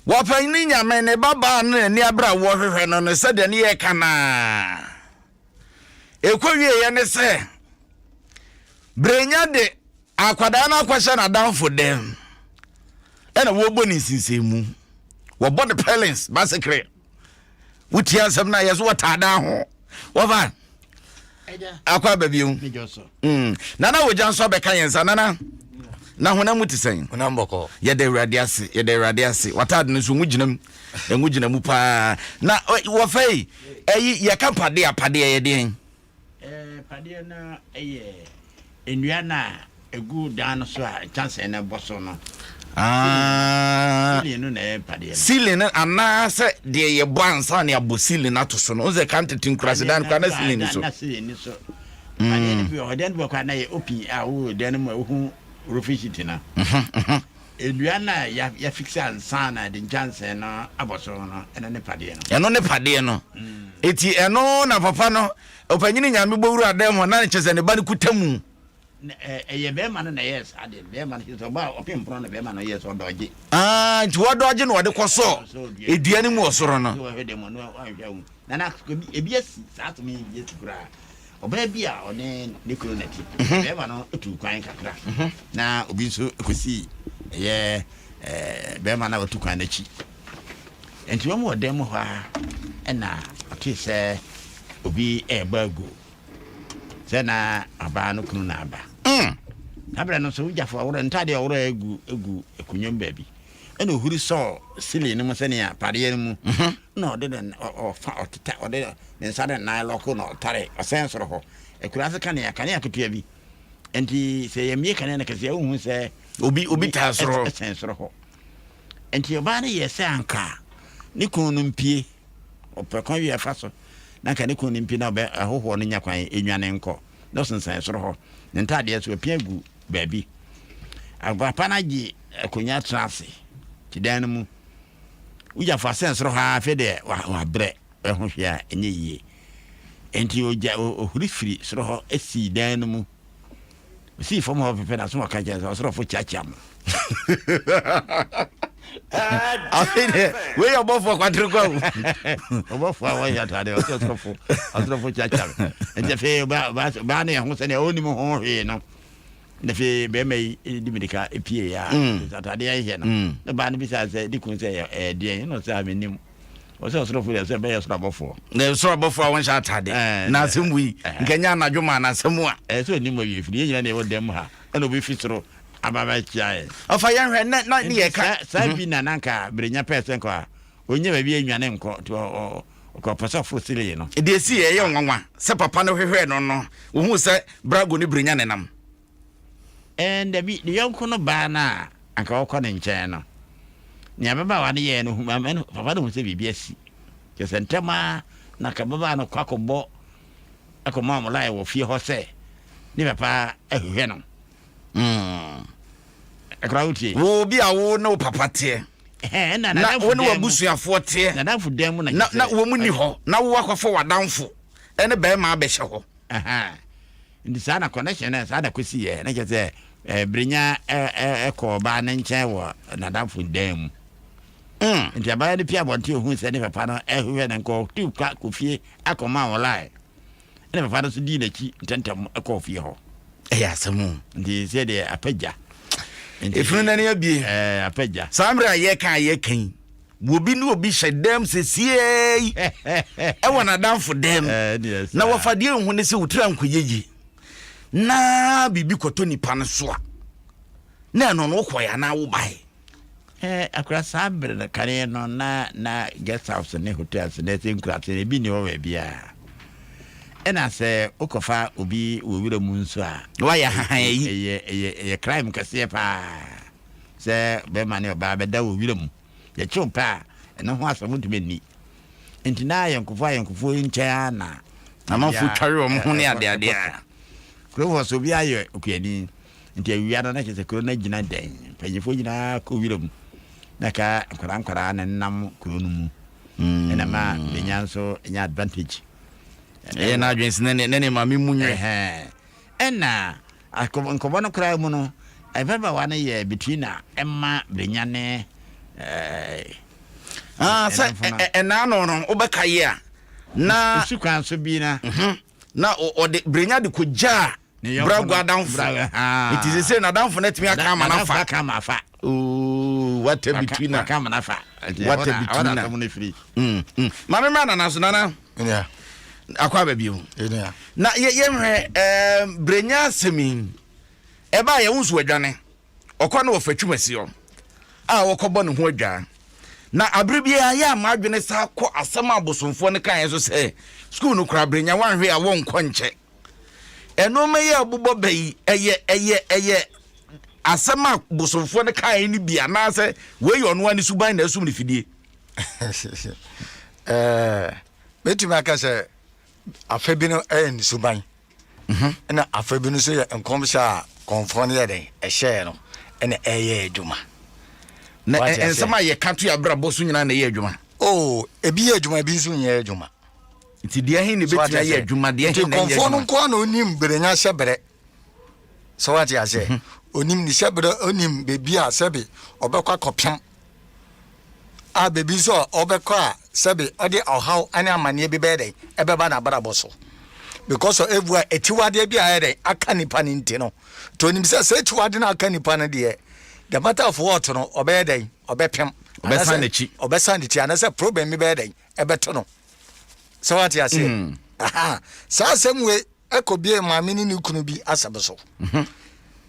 Wɔpanyin nyame ne babaa no n'ani abere a wɔhwehwɛ no no sɛdeɛ ne yɛka naa. Ɛkɔ wieɛ ne sɛ Brenya de akwadaa no akɔhyɛ n'adamfo dɛm ɛna wɔbɔ ne nsinsɛnmu. Wɔbɔ ne pɛlins basekere. Wotie asɛm no a yɛ so wɔtaadaa ho. Wɔfa akɔ aba bio. Nana wogya nso abɛka yɛn nsa nana. Na honam mu te sɛn? Honam bɔkɔ. Yɛda Awurade ase, yɛda Awurade ase. W'ataade no nso ngu gyina mu, ngu gyina mu paa. Na wɔfa yi, ɛyi yɛka padeɛ a, padeɛ yɛ deɛn? Padeɛ no yɛ nnua no a ɛgu dan no so a nkyɛnsee no bɔ so no. Ah. Ceiling no na ɛyɛ padeɛ no. Ceiling no anaasɛ deɛ yɛbɔ ansa na yɛabɔ ceiling ato so no. Wosɛ kan tete nkurase dan koraa na ceiling ni so. Na ceiling ni so. Padeɛ no bi wɔ hɔ, dan bi wɔ koraa na yɛ open a wowɔ dan no mu a wohu roofing sheet no. Nnua no a yɛafikisi ansa na yɛde nkyɛnsee no abɔ so no, ɛno ne padeɛ no. Ɛno ne padeɛ no. Eti ɛno na papa no, ɔpanyini Nyame bɔ wura dan mu hɔ na kyerɛ sɛ ne ba no kuta mu. Ɛyɛ bɛrima no na ɛyɛɛ saa deɛ no. Bɛrima no kyerɛ sɛ ɔbaa ɔpem pono na bɛrima no yɛɛ sɛ ɔdɔgye. Ah, nti wɔdɔgye na ɔde kɔsɔ dua no mu wɔ soro no. Wɔhwɛ dɛm no wanhwɛ ahu. Na na ebi asi saa asɛm yi bi asi koraa. Ɔbaa bi a ɔne ne kunu na ɛte. Bɛrima no tuu kwan kakra na obi nso kɔsii ɛyɛ bɛrima no a watu kwan no akyi. Nti wɔn wɔ dan mu hɔ a ɛna ɔtee sɛ obi ɛrebɔ agu sɛ na ɔbaa no kunu na aba. Saa berɛ no nso wogyafo ɔworɔ ntaadeɛ ɔworɔ agu agu akonnwa mu baabi ɛna ohuri sɔɔ ceiling no mu sɛnea padeɛ no mu na ɔde ne ɔfa ɔteta ɔde ne nsa ne nan lɔko na ɔtare ɔsɛn soro hɔ akura ase kanea kanea ketewa bi nti sɛ yɛmmie kanea no kɛseɛ wohu sɛ obi obi taa soro ɛsɛn soro hɔ nti ɔbaa no yɛ sɛ anka ne kunu no mpie ɔpɛ kwan wie ɛfa so na anka ne kunu no mpie na ɔbɛ ahohoɔ no nya kwan enwane nkɔ na ɔsensɛn soro hɔ ne ntaadeɛ so apia gu baabi papa no agye akonnwa tena ase te dan no mu Wogyafo asɛn soro hɔ ara afei deɛ wabrɛ ɛho hwee a ɛnyɛ yie. Enti ogya ohuri firi soro hɔ sii dan no mu. Osii fam hɔ pɛpɛ na so ɔka kyerɛ sɛ ɔsorofo kyeakyea mo. Afei deɛ wei yɛ ɔbɔfoɔ kwatere kwa o. Ɔbɔfoɔ a wɔyɛ atade ɔsɛ ɔsorofo ɔsorofo kyeakyea mo. Enti afei ɔbaa no yɛ ho sɛdeɛ ɔnnim ho hwee no. Na afei barima yi de mirika pie a mm. atadeɛ ahyɛ no mm. na baa no bisa sɛ de kun sɛ ɛyɛ deɛn ɛna ɔsɛ a mennim ɔsɛ ɔsorofo deɛ sɛ bɛyɛ soro abɔfoɔ na soro abɔfoɔ a wɔnhyɛ atade na asɛm wei nkɛnyɛ anadwo ma anasɛm a ɛsɛ ɔnim awie firi yɛn nyina na ɛwɔ dɛm ha ɛna obi fi soro. Aba bɛkyia yɛ. Ɔfa yɛn hwɛ na na ne yɛ ka. Saa bi na nanka Brenya pɛɛ sɛ nka ɔnya baabi anwane nkɔ nti ɔkɔ pɛ sɛ ɔforo silee no. Deɛ ɛsii yɛ ɛyɛ nwanwa sɛ papa no hwehwɛɛ no no ɔhuu sɛ Brago ne Brenya nenam. Ɛɛ dabi, ne yɔnko no baa no a anka ɔkɔ ne nkyɛn no, nea ababaawa no yɛɛ no hu maame no, papa no hu sɛ biribi asi. Kyerɛ sɛ ntɛm ara na anka ababaawa no kɔ akɔbɔ akɔma wɔn line wɔ fie hɔ sɛ ne papa ahwehwɛ no. Mm. Ɛkora wotie. Wo bi a wo ne wo papa teɛ. Na wo ne w'abusuafoɔ teɛ. N'adamfo dan mu na na na wɔn ni hɔ na wo akɔfɔ w'adamfo ɛne bɛrima abɛhyɛ hɔ. Nti saa na connection no saa na kɔsi yɛ na kyerɛ sɛ eh, Brenya kɔɔ ɔbaa no nkyɛn wɔ n'adamfo dan mu. Nti abaayewa no pie abɔnten ohun sɛ ne papa no ɛhwehwɛ no nkɔ ɔtu kwa kɔ fie akɔma wɔn line. Ɛna papa no nso dii n'akyi ntɛmntɛm kɔɔ fie hɔ. Ɛyɛ asɛm o. Nti sɛ deɛ apagya. Efunu n'ani abie. Ɛɛ apagya. Saa mmerɛ a yɛka a yɛka yi, obi ne obi hyɛ dɛm sesiee yi ɛwɔ n'adamfo dɛm. Na wɔfa deɛ nhu ne sɛ wotiri ankɔyɛ yie na biribi kɔtɔ nipa no so a na ɛno no wokɔɛ anaa wobae. Eh, akora saa bere no kane no na na guest house ne hotels na ɛsɛ nkurase no ebi nni hɔ baabiara. Ɛna sɛ wokɔfa obi wɔ wura mu nso a, wayɛ ahahan ayi. Ɛyɛ ɛyɛ ɛyɛ crime kɛseɛ paa sɛ bɛrima ne ɔbaa bɛda wɔ wura mu. Yɛkye wo pɛ a, ɛno ho asɛm wontumi nni. Nti na ayɔnkofoɔ ayɔnkofoɔ yi nkyɛn ara na amanfoɔ tware wɔn ho ne adeadeɛ. Kurom hɔ so obiara yɛ okuani. Nti awia no na kyerɛ sɛ kuro no agyina dɛn. Mpanyinfoɔ nyinaa kɔ wira mu na ka nkwadaa nkwadaa na nam kuro no mu. Mm. Ɛna ma benya nso nya advantage. Ɛyɛ n'adwene sɛ ne ne maame mu nwerɛ. Ɛna nkɔmɔ no koraa mu no, ɛbɛbawa no yɛ between na ɛma benya ne ɛɛ. Ah, sɛ ɛnaa no no wobɛka yi a na. Nsu kwan so bi na. Mhm. Na ɔde brenya de kɔgyaa Brago adamfo. Nti sese n'adamfo no atumi aka ama n'afa. Aka ama afa. Ooh, what a between Aka ama n'afa. What a between Maame mma nana so nana. Yeah. Akɔ aba bio. Yeah. Na yɛ yɛhwɛ ɛɛ brenya asɛm yi. Ɛbaa yɛ nso adwane. Ɔkɔ na wɔfa twumasi hɔ a wɔkɔbɔ ne ho adwaa. Na abere biara yɛ a m'adwene saa kɔ asɛm a abosomfoɔ no kaeɛ so sɛ sukuu no koraa brenya wanhwɛ a wɔnkɔ nkyɛ. Nnoɔma yi a ɛbobɔ bɛ yi, ɛyɛ ɛyɛ ɛyɛ asɛm a bosomfoɔ no kaeɛ no bi anaasɛ wei yɛ ɔno ara ne suban na asum ne fidie? Ɛɛ, mɛtumi aka sɛ afa bi no ɛyɛ ne suban mhm. ɛna afa bi no nso yɛ nkɔmhyɛ a kɔnfoɔ no yɛ dɛn ɛhyɛɛ no ɛna ɛyɛ adwuma. Na nsɛm a yɛka to yɛ abrabɔ so nyinaa na ɛyɛ adwuma. Oh, ebi yɛ adwuma ebi nso nyɛ adwuma. Nti deɛ he na ebetumi ayɛ adwuma, deɛ he na ɛnyɛ adwuma. Nti kɔnfoɔ no nko ara na onim berenya hyɛbrɛ. Sɛ wate aseɛ, mhm. onim ne hyɛbrɛ, onim beebi a sɛbe ɔbɛkɔ akɔpem. A beebi nso a ɔbɛkɔ a sɛbe ɔde ɔhaw ne amanneɛ bi bɛyɛ dɛn ɛbɛba n'abrabɔ so. Because of ebu a etiwadeɛ bi a ayɛ dɛn aka nipa no nti no. Nti onim sɛ sɛ etiwade no aka nipa no deɛ, the matter of what no ɔbɛyɛ dɛn ɔbɛpem. Ɔbɛsan n'akyi. Ɔbɛsan n'akyi anaasɛ problem bi bɛyɛ dɛn ɛbɛto no sɛ wate aseɛ mm. saa asɛm wei ɛkɔ bie maame ne ne kunu bi asɛm so mhm.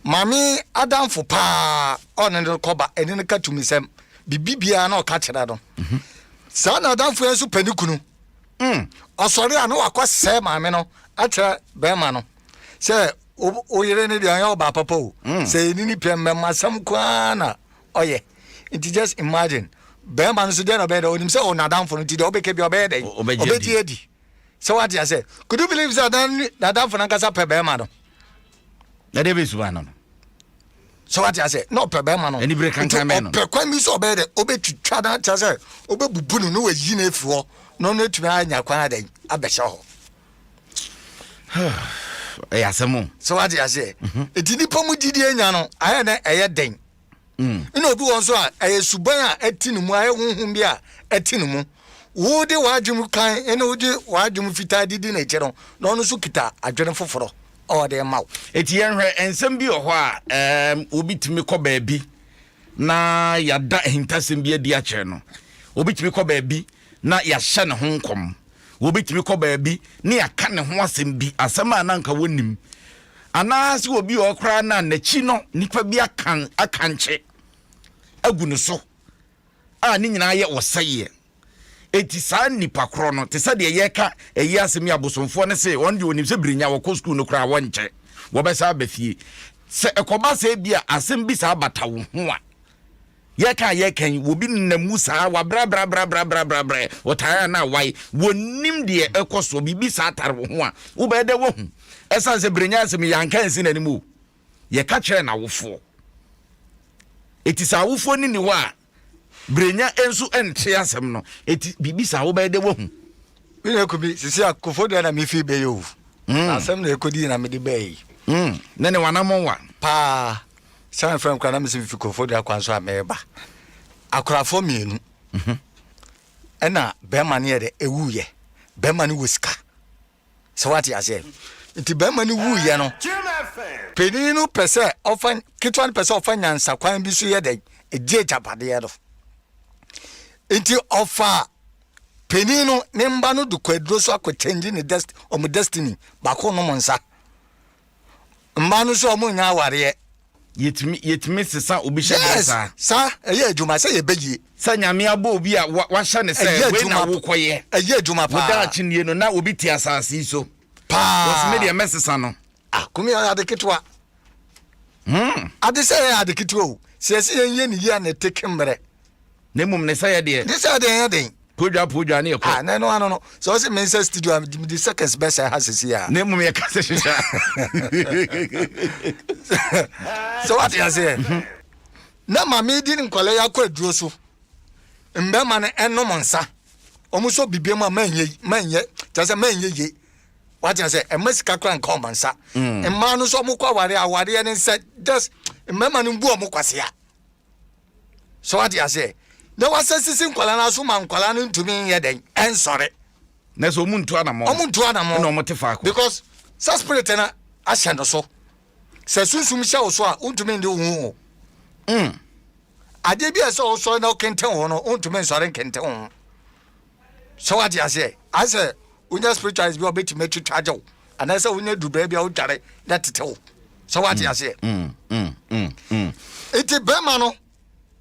maame adamfo paa ɔne no kɔba ɛne no ka tumisɛm biribi biara na ɔka kyerɛ no mhm. saa na adamfo yɛn nso pɛ ne kunu mm. ɔsɔre a na wakɔ sɛ maame no akyerɛ bɛrima no sɛ wo yere no deɛ ɔnyɛ ɔbaa papa o mm. sɛ ɛni ne pɛ mmɛma asɛm koraa na ɔyɛ nti just imagine bɛrima no so deɛ na ɔbɛyɛ dɛ onim sɛ ɔwɔ n'adamfo no nti deɛ ɔbɛka bi ɔbɛyɛ dɛ ɔbɛgye adi sɛ wate asɛ could you believe sɛ n'adamfo no ankasa pɛ bɛrima no na deɛ bɛsuma no no sɛ wate asɛ na ɔpɛ bɛrima no anibere kankan bɛn no ɔpɛ kwan bi sɛ ɔbɛyɛ dɛ ɔbɛtwitwa no akyɛ sɛ ɔbɛbubu no na wayi no afiri hɔ na ɔno atumi anya kwan adɛn abɛhyɛ hɔ ɛyɛ asɛm o sɛ wate aseɛ ɛti mhm. nipa mu gyidie nya no ayɛ nɛ ɛyɛ den mm. ɛna obi wɔ nso a ɛyɛ suban a ɛte ne mu ayɛ honhom bi a ɛte ne mu wode w'adwene kan ɛne wode w'adwene fitaa didi n'akyi no na ɔno nso kita adwene foforɔ a ɔde ma wo ɛti yɛnhwɛ nsɛm bi wɔ hɔ a obi tumi kɔ baabi na yɛada ahintasɛm bi adi akyerɛ no obi tumi kɔ baabi na yɛahyɛ ne ho nkɔm. Wɔbɛtumi kɔ baabi na yɛaka ne ho asɛm bi, asɛm a na anka wɔnnim. Anaasɛ obi wɔ hɔ koraa no a n'akyi no nipa bi akan akankye agu ne so a ne nyinaa yɛ ɔsɛeɛ. Enti saa nnipa korɔ no, te sɛ deɛ yɛreka ɛyi asɛm yi, abosomfoɔ no se wɔn deɛ wɔnim sɛ birinya wɔkɔ sukuu no koraa wɔnkyɛ, wɔbɛsan aba fie. Sɛ ɛkɔba sɛ ebia asɛm bi saa bata wo ho a, yɛka a yɛka yi, obi nenam mu saa, wabrɛbrɛbrɛbrɛbrɛbrɛ, ɔtaa a na awae, wɔnnim deɛ ɛkɔ soɔ, biribi saa tare wo ho a, wobɛyɛ dɛ woahu. Ɛsiane sɛ birinya asɛm yi, yɛanka ansi n'anim o, yɛka kyerɛɛ n'awofoɔ. Enti sɛ awofoɔ no nni hɔ a, Brenya nso nte asɛm no. Eti biribi saa wobɛyɛ dɛ woahu. Me nua Kumi, sisi a Koforidua na mefi bɛyɛ o. Mm. Asɛm na ɛkɔdii na mede bɛɛ yi. Mm. Ne ne wanammɔn wa. Paa. Sɛ mefrɛ m koraa na mese mefi Koforidua kwan so a mereba. Akorafoɔ mmienu. Mm-hmm. Ɛna bɛrima no yɛ dɛ ɛwuiɛ. Bɛrima no wɔ sika. Sɛ wate aseɛ. Nti bɛrima no wuiɛ no, panin no pɛ sɛ ɔfa ketewa no pɛ sɛ ɔfa nyansa kwan bi so yɛ dɛn ɛgye agyapadeɛ no. Nti ɔfa panin no ne mba no de kɔ aduro so akɔ change ne dest ɔmo destiny baako nom nsa. Mmaa no nso ɔmo nya awareɛ. Yɛtumi yɛtumi sesa obi hyɛ berɛ saa. Yes saa ɛyɛ adwuma sɛ yɛbɛ yie. Sɛ Nyame abɔ obi a wahyɛ no sɛ wei na wokɔyɛ. Ɛyɛ adwuma paa. Wo daakye nie no na obi te asase yi so. Paa. Wɔsi me deɛ mɛsesa no. Ah kumi ɔyɛ ade ketewa. Hmm. Ade sɛ yɛ ade ketewa o. Sɛ yɛsi yɛn yɛ ne yie a na ɛteke mmerɛ. Na mmom ne sɛ yɛ deɛ. Ne sɛ yɛ deɛ ɛnyɛ den. Podwa podwa ne yɛkɔ. Ah, na ɛno ano no. Sɛ ɔse me nsa studio a mede seconds bɛsɛe ha sisi a. Na mmom yɛka sɛ hyehyɛ. Sɛ wate aseɛ. Mhm. Na maame di ne nkwadaa yi akɔ aduro so. Mbɛrima no ɛnom nsa. Wɔn nso bibia mu a mɛnyɛ mɛnyɛ kyerɛ sɛ mɛnyɛ yie. Wate aseɛ ɛma sika koraa nka wɔn nsa. Mm. Mmaa no nso wɔn kɔ awareɛ awareɛ ne nsɛ just mmarima no bu wɔn kwasea. So wate aseɛ? Na wasɛ sisi nkwadaa no aso ma nkwadaa no ntumi nyɛ dɛn ɛnsɔre. Na sɛ ɔmu ntu anamɔ. Ɔmu ntu anamɔ. Ɛna ɔmo te faako. Because sɛ spirit no ahyɛ no so. Sɛ sunsum hyɛ wo so a wontumi ndi wo ho o. Mm. Adeɛ bi a ɛsɛ wosɔre na wokenten wo ho no wontumi nsɔre nkenten wo ho. Sɛ wate aseɛ? Ayɛ sɛ wonya spiritualist bi a ɔbɛtumi atwitwa agye wo anaasɛ wonya du baabi a wodware na tete wo. Sɛ wate aseɛ? Mm, mm, mm, mm. Nti bɛrima no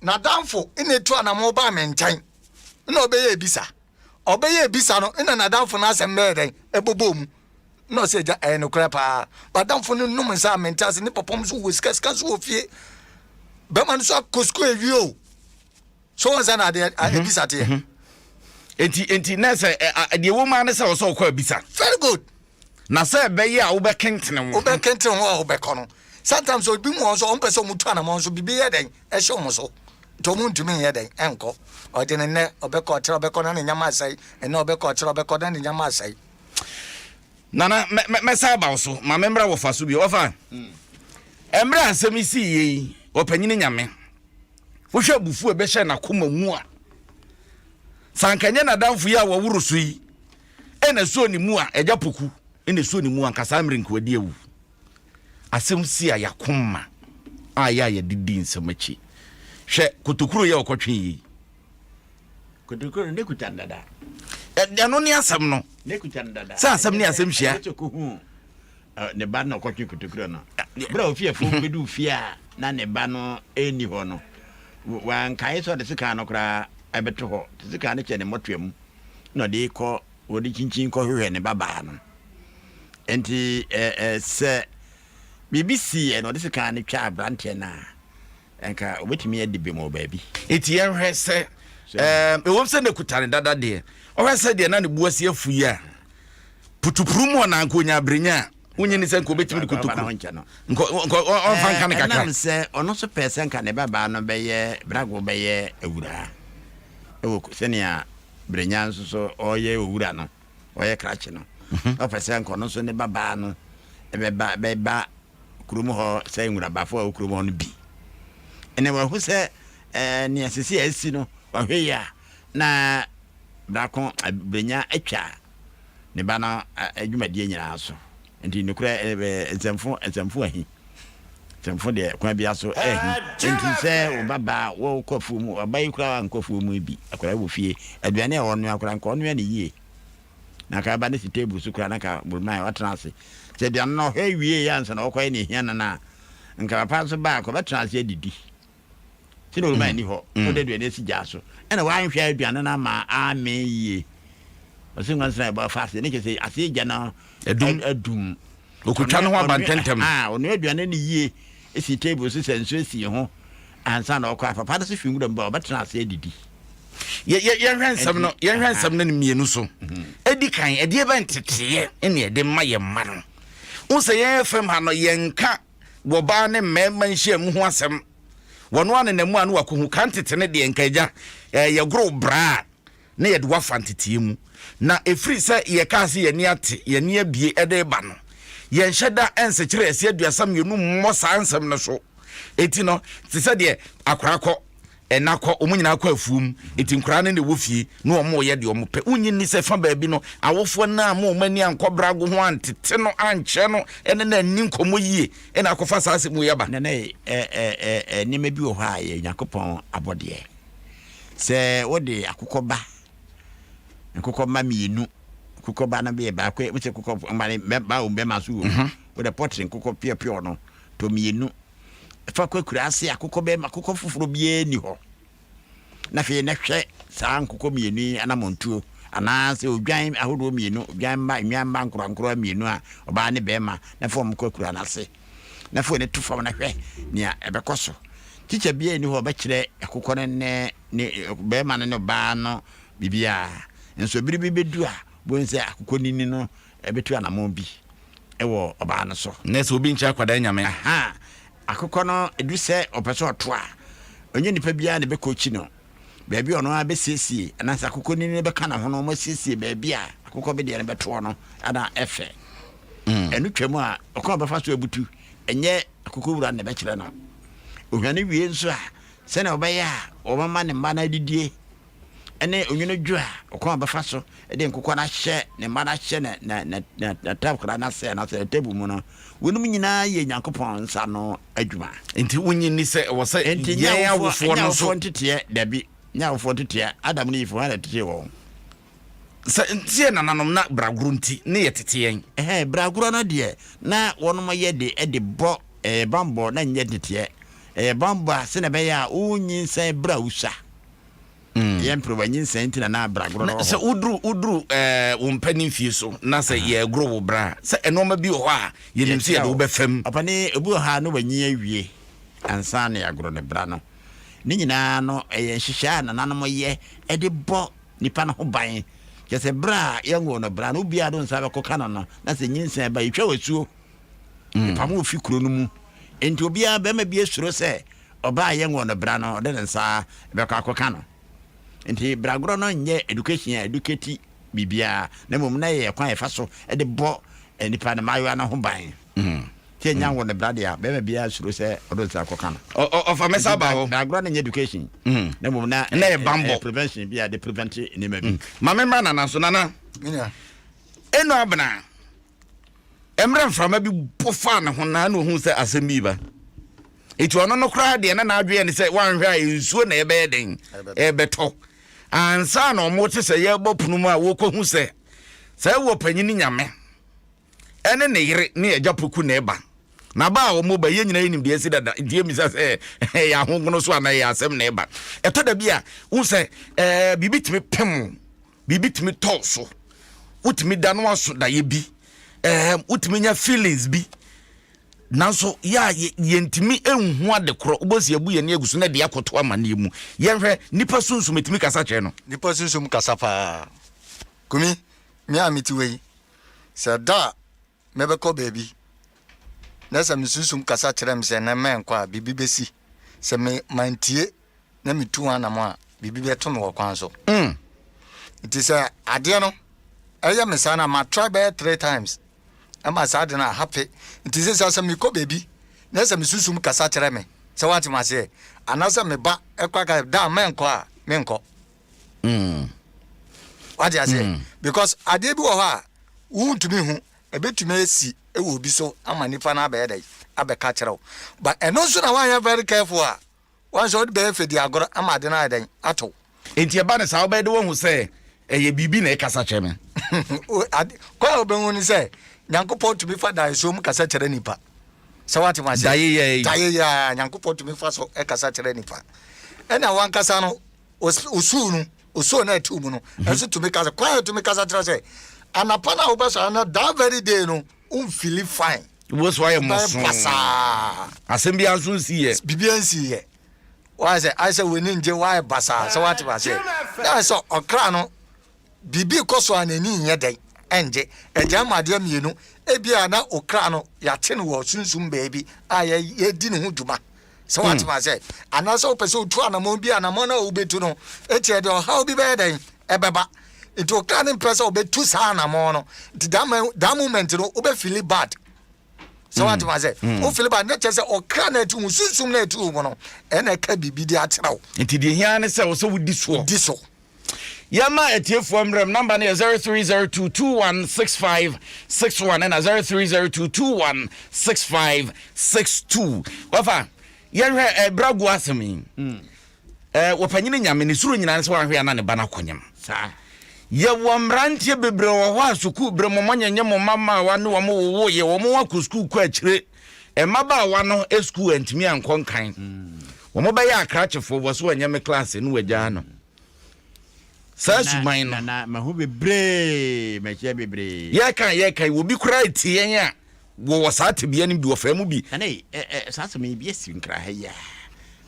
n'adamfo na etu anamɔ baa me nkyɛn na ɔbɛyɛ ebisa. Ɔbɛyɛ ebisa no na n'adamfo no asɛm bɛyɛ dɛn ɛbobɔ mu. Na ɔsɛ agya ɛyɛ nokorɛ paa. Badamfo no nom nsa a mente ase ne papa nso wɔ sika sika nso wɔ fie. Bɛrima no nso akɔ sukuu awie o. So wɔn sɛ na adeɛ mhm. ebisa teɛ. Mhm. Enti enti na sɛ deɛ ɛwɔ mu ara ne sɛ ɔsɛ ɔkɔ abisa. Very good. Na sɛ ɛbɛyɛ a wobɛkentene wo. Wobɛkentene ho a wobɛkɔ no. Sometimes obi mu wɔn nso wɔn pɛ sɛ wɔn tu anamɔ nso bibi yɛ dɛn ɛhyɛ wɔn so nti wɔn ntumi nyɛ dɛn ɛnkɔ ɔde ne nnɛ ɔbɛkɔ ɔkyerɛ ɔbɛkɔ na ne nyama asɛe ɛnɛ ɔbɛkɔ ɔkyerɛ ɔbɛkɔ na ne nyama asɛe. Nana mɛsa aba wo so ma memmra wɔfa so bio ɔfa mmerɛ asɛm yi sii yɛ yi ɔpanyini nyame Wohwɛ abufuo a ɛbɛhyɛ n'akoma mu a, sɛ anka ɛnyɛ n'adamfo yi a wɔworo so yi ɛna ɛsɔɔ ne mu a, agya poku ɛna ɛsɔɔ ne mu anka saa mmerɛ nka wadi awu. Asɛm si a yɛakoma a yɛ a yɛde di nsɛm akyi. Hwɛ kotokuro yɛ ɔkɔtwe yi. Kotokuro no ne kuta no dada. Ɛno ne asɛm no. Ne kuta no dada. Sɛ asɛm ne asɛm hyia. Ne ba no na ɔkɔtwe kotokuro no. Berɛ a ɔfii afuom bɛduu fie a na ne ba no nni hɔ no, wankae sɛ ɔde sekan no koraa bɛto hɔ. Nti sekan no hyɛ ne mmɔtoa mu na ɔde kɔ, ɔde kyinkyin kɔhwehwɛ ne babaa no. Nti sɛ biribi siiɛ na ɔde sekan no twaa aberanteɛ no a, Anka obetumi adi bem wɔ baabi. Enti yɛnhwɛ sɛ, ɛɛm, ɛwom sɛ na kuta ne dada deɛ, ɔhwɛ sɛ deɛ na ne bo asi afu yi a, putupuru mu ɔna anka onya abrenya a, wonye ni sɛ nka obetumi de kotokuro. Nka nka ɔmfa nka ne kakra. Ɛnam sɛ ɔno nso pɛɛ sɛ nka ne babaa no bɛyɛ Brago bɛyɛ awuraa wɔ sɛnea Brenya nso so ɔyɛ owura no, ɔyɛ krakye no. Ɔpɛ sɛ nka ɔno nso ne babaa no bɛba bɛba kurom hɔ sɛ nwurabafo a ɛwɔ kurom hɔ no bi. Ɛnna wahu sɛ ɛɛ nea sisi a asi no, wahwɛ yi a, na brako brenya atwa ne ba no adwumadie nyinaa so. Nti nokorɛ nsɛmfo nsɛmfo ahi. Nsɛmfo deɛ kwan biara so ahi. Nti sɛ wo ba ba wɔkɔ afuo mu, ɔba yi koraa ankɔ afuo mu bi, akwadaa wɔ fie, aduane a ɔnoa koraa nka ɔnoa ne yie. Na anka ɛba no si table so koraa na anka Burman watena ase. Sɛ aduane no ɔhwɛ wieeɛ ansa na ɔkɔyɛ nea ɛhia no no a, anka papa nso ba a, anka ɔbɛtena ase adidi. Sɛ na Burman nni hɔ, na ɔde aduane asi gya so, ɛna wanhwɛ aduane no ama ammee yie. Ɔse nwansena ɛbɔ afa aseɛ, ne kyerɛ sɛ aseɛ gya no Adum. adum. Ɔkɔtwa ne ho aba ntɛntɛm. Ɔnoa aduane no yie si table so sɛ nsuo si ho ansa na ɔkɔ a, papa no nso fi nwura mu ba a, ɔbɛtena ase adidi. Yɛhwɛ nsɛm no, yɛhwɛ nsɛm no mmienu so. Edi kan, ɛdeɛ bɛn nteteeɛ ne ɛde ma yɛn mma no? Wo sɛ yɛn fam ha no, yɛnka wɔbaa ne mmarima nhyiamu ho asɛm. Wɔn anenam mu a no wakɔhu ka ntete ne deɛ nka agya yɛgoro braa na yɛde wo afa nteteɛ mu. Na ɛfiri sɛ yɛkaa sɛ yɛn ani ate, yɛn ani abue de reba no, yɛnhyɛ da nsekyerɛ ɛse 32 mmɔ saa nsɛm no so. Enti no, te sɛ deɛ akwadaa kɔ, ɛna kɔ, wɔn nyinaa kɔ afuom, enti nkwadaa no na ɛwɔ fie na wɔreyɛ deɛ wɔpɛ. Wonnye nni sɛ fa baabi no, awofoɔ no amma wɔn ani ankɔ brago ho antete no, ankyerɛ no, ne no anni nkɔmmɔ yie na akɔfa saa asɛm wei aba? Nana, ɛ, ɛ, ɛ, nneɛma bi wɔ hɔ a ɛyɛ Onyankopɔn abɔdeɛ. Sɛ wode akokɔ ba, nkokɔ mma mmienu, nkokɔ ba no bɛyɛ baako, wosɛ nkokɔ mma no ba wɔ mu bɛma nso wɔ mu. Mhm. Wode pɔtre nkokɔ piɔpiɔ no tɔ mmienu. Fa kɔ akura ase akokɔ bɛma akokɔ foforɔ biara nni hɔ. Na afei na hwɛ saa nkokɔ mmienu yi anammɔntuo anaasɛ odwan ahodoɔ mmienu, odwan mma, nnwan mma nkorankora mmienu a ɔbaa ne bɛrima na fa wɔn kɔ akura no ase. Na fa w'ani to fam na hwɛ nea ɛbɛkɔ so. Tikya biara nni hɔ a ɔbɛkyerɛ akokɔ no ne ne barima no ne ɔbaa no biribiara. Nso bere bi bedu a, wobɛhu sɛ akokɔnini no bɛtu anammɔn bi wɔ ɔbaa no so. Nɛ sɛ obi nkyerɛ akwadaa nyame. Aha, akokɔ no, ɛdu sɛ ɔpɛ sɛ ɔto a, ɔnyɛ nipa biara na ɛbɛkɔkyi no. Baabi a ɔno ara bɛsiesie, anaasɛ akokɔnini no bɛka ne ho no, wɔasiesie baabi a akokɔ bedeɛ no bɛtoɔ no na ɛfɛ. Ɛno twam a, ɔkwan a ɔbɛfa so abutu, ɛnyɛ akokɔ wura no na ɛbɛkyerɛ no. Ohwane wie nso a, sɛnea ɔbɛyɛ a ɔbɛma ne mma no adidie ne onwunu dwo a, ɔkwan a ɔbɛfa so de nkokɔ no ahyɛ ne mma no ahyɛ n'atakora no ase anaasɛ ne tabu mu no, weinom nyinaa yɛ Nyankopɔn nsa ano adwuma. Nti wonnye nni sɛ ɛwɔ sɛ yɛn awofoɔ no nso. Nti nyɛ awofoɔ nteteɛ, dabi, nyɛ awofoɔ nteteɛ. Adam ne Eve, hwan na ɛtetee wɔn? Sɛ nti yɛ nananom na bragorɔ nti ne yɛ tete yɛn. Ɛhɛɛ bragorɔ no deɛ na wɔnom yɛ de de bɔ ɛyɛ banbɔ na nyɛ nteteɛ. Ɛyɛ banbɔ a sɛnea ɛbɛyɛ a wo nyinsɛn berɛ a wo sua. Ɛyɛ mperewa nyinsɛn nti na na bragorɔ no wɔ hɔ. Sɛ woduru woduru ɛɛ wo mpanin fie so na sɛ yɛregoro wo bra a, sɛ nnoɔma bi wɔ hɔ a yɛnim sɛ yɛde wo bɛfam. Ɔpanin obi wɔ hɔ a na wanyin awie ansa na yɛagoro ne bra no. Ne nyinaa no ɛyɛ nhyehyɛɛ a nananom yɛ de bɔ nipa no ho ban. Kyerɛ sɛ berɛ a yɛnwoo no bra no, obiara de wo nsa bɛkɔka no no, na sɛ nyinsɛn ba, yɛtwa wo asuo. Yɛpamo wo fi kuro no mu. Enti obiara, barima bi suro sɛ ɔbaa a yɛnwoo no bra no, ɔde ne nsa bɛkɔ akɔka no. Enti bragorɔ no nyɛ education a educate biribiara, na mmom na ɛyɛ kwan a yɛfa so de bɔ nipa no, mmaayewa no ho ban. Sɛ yɛnya nwo no bra deɛ a, bɛrima biara suro sɛ ɔde nsa kɔka no. Ɔfa mɛsa ba hɔ. Na agorɔ no nyɛ education. Na mmom na na yɛ bambɔ. Prevention bi a de prevent nneɛma bi. Ma me mmra Nana so. Nana. Eno Abena, mmerɛ mframa bi bɔ faa ne ho na na ohun sɛ asɛm bi ba. Eti ɔno no koraa deɛ na n'adwene ne sɛ wanhwɛ a nsuo na ɛbɛyɛ den ɛbɛtɔ. Ansa na wɔn te sɛ yɛrebɔ pono mu a wɔkɔhu sɛ sɛ ɛwɔ panyin nyame. ɛne ne yere ne agya Poku na ɛba. Na ba a wɔba yɛn nyinaa yɛnim deɛ asi dada nti yɛmmisa sɛ ɛyɛ ahonhono so anaa ɛyɛ asɛm na ɛba. Ɛtɔ da bi a wohu sɛ ɛɛ biribi tumi pem wo, biribi tumi tɔ so, wotumi da no aso daeɛ bi, ɛɛ wotumi nya feelings bi. Nanso yɛ a yɛntumi nhu ade korɔ, wobɛhu sɛ yɛbu yɛn ani agu so na ɛde akɔto amanneɛ mu. Yɛnhwɛ, nnipa sunsum ɛtumi kasa kyerɛ no. Nnipa sunsum kasa paa. Kumi, me a mete wei, Sɛ da a mɛbɛkɔ baabi na sɛ me sunsum kasa kyerɛ me sɛ nnɛ mɛnkɔ a, biribi bɛsi. Sɛ me mantie na metu ho anamɔ a, biribi bɛto me wɔ kwan so. Nti sɛ adeɛ no ɛyɛ me saa no a, ma try bɛyɛ 3 times ɛma saa ade no a hape. Nti sɛ sɛ mekɔ baabi na sɛ me sunsum kasa kyerɛ me sɛ woate me aseɛ anaasɛ me ba ɛkɔ aka da a mɛnkɔ a, menkɔ. Wate aseɛ? Because adeɛ bi wɔ hɔ a wontumi hu, ɛbɛtumi asi wɔ obi so ama nipa no abɛyɛ dɛ abɛka kyerɛ wo. But ɛno nso na woanyɛ very careful a, wɔn sɛ wode bɛyɛ fɛdi agorɔ ama ade no ayɛ dɛn ato. Nti ɛba no saa wobɛyɛ de woahu sɛ ɛyɛ biribi na ɛkasa kyerɛ me. Kwan a wobɛhu ne sɛ Nyankopɔn tumi fa daeɛsoɔ mu kasa kyerɛ nipa. Sɛ woate ma aseɛ? Daeɛ Daeɛ yɛ a Nyankopɔn tumi fa so kasa kyerɛ nipa. Ɛna wankasa no osuu no osuo no a ɛte mu no mhm. ɛnso tumi kasa. Kwan a ɛtumi kasa kyerɛ sɛ anapa no a wobɛsɔre no that very day no womfili fine. Wo so ayɛ mmɔso. Basaa. Asɛm biara nso nsi yɛ. Biribiara nsi yɛ. Wayɛ sɛ ayɛ sɛ w'ani ngye wayɛ basaa sɛ wate aseɛ. Na ayɛ sɛ ɔkra no biribi rekɔ so a n'ani nyɛ dɛn ɛngye. Ɛgya ma adeɛ mmienu ebia na ɔkra no yɛate no wɔ sunsum baabi a yɛdi ne ho dwuma sɛ wate hmm. aseɛ anaasɛ wopɛ sɛ wotu anammɔn bi anammɔn no a wobɛtu no ɛtiɛ deɛ ɔhaw bi bɛyɛ dɛn ɛbɛba nti ɔkra no mpɛ sɛ wobɛtu saa anammɔn no nti that moment no wobɛfili bad sɛ wate ma sɛ mm. wo fili ba ne kyɛ sɛ ɔkra na ɛte wo sunsum na ɛte wo mu no ɛna ɛka biribi de akyerɛ wo nti deɛ hia ne sɛ wo sɛ wodi soɔ di so yɛma atiefoɔ mmerɛm namba no yɛ 0302216561 ɛna 0302216562 wɔfa yɛhwɛ ɛbra gu asɛm yi mm. Eh, wɔpanyini Nyame ne suro nyinaa ne sɛ wanhwɛ a na ne ba no akɔnyem. Saa. Yɛwɔ mmeranteɛ bebree wɔ hɔ a sukuu berɛ mo mɔnyɛnyɛ mo mma mmaawa ne wɔn wowoeɛ, wɔn akɔ sukuu kɔ akyire. Mmabaawa no sukuu antumi ankɔ nkan. Wɔn bɛyɛ akrakyefoɔ, wɔ so wɔnyɛ me klaase ne wɔagyaa no. Saa suban no. Nana, mahu bebree, mahyia bebree. Yɛka yɛka yi, obi koraa tie yɛn a Wɔwɔ saa tebea no bi, wɔfaa mu bi. Nana ei, ɛ ɛ saa asɛm yi bi asi Nkran ha yi a.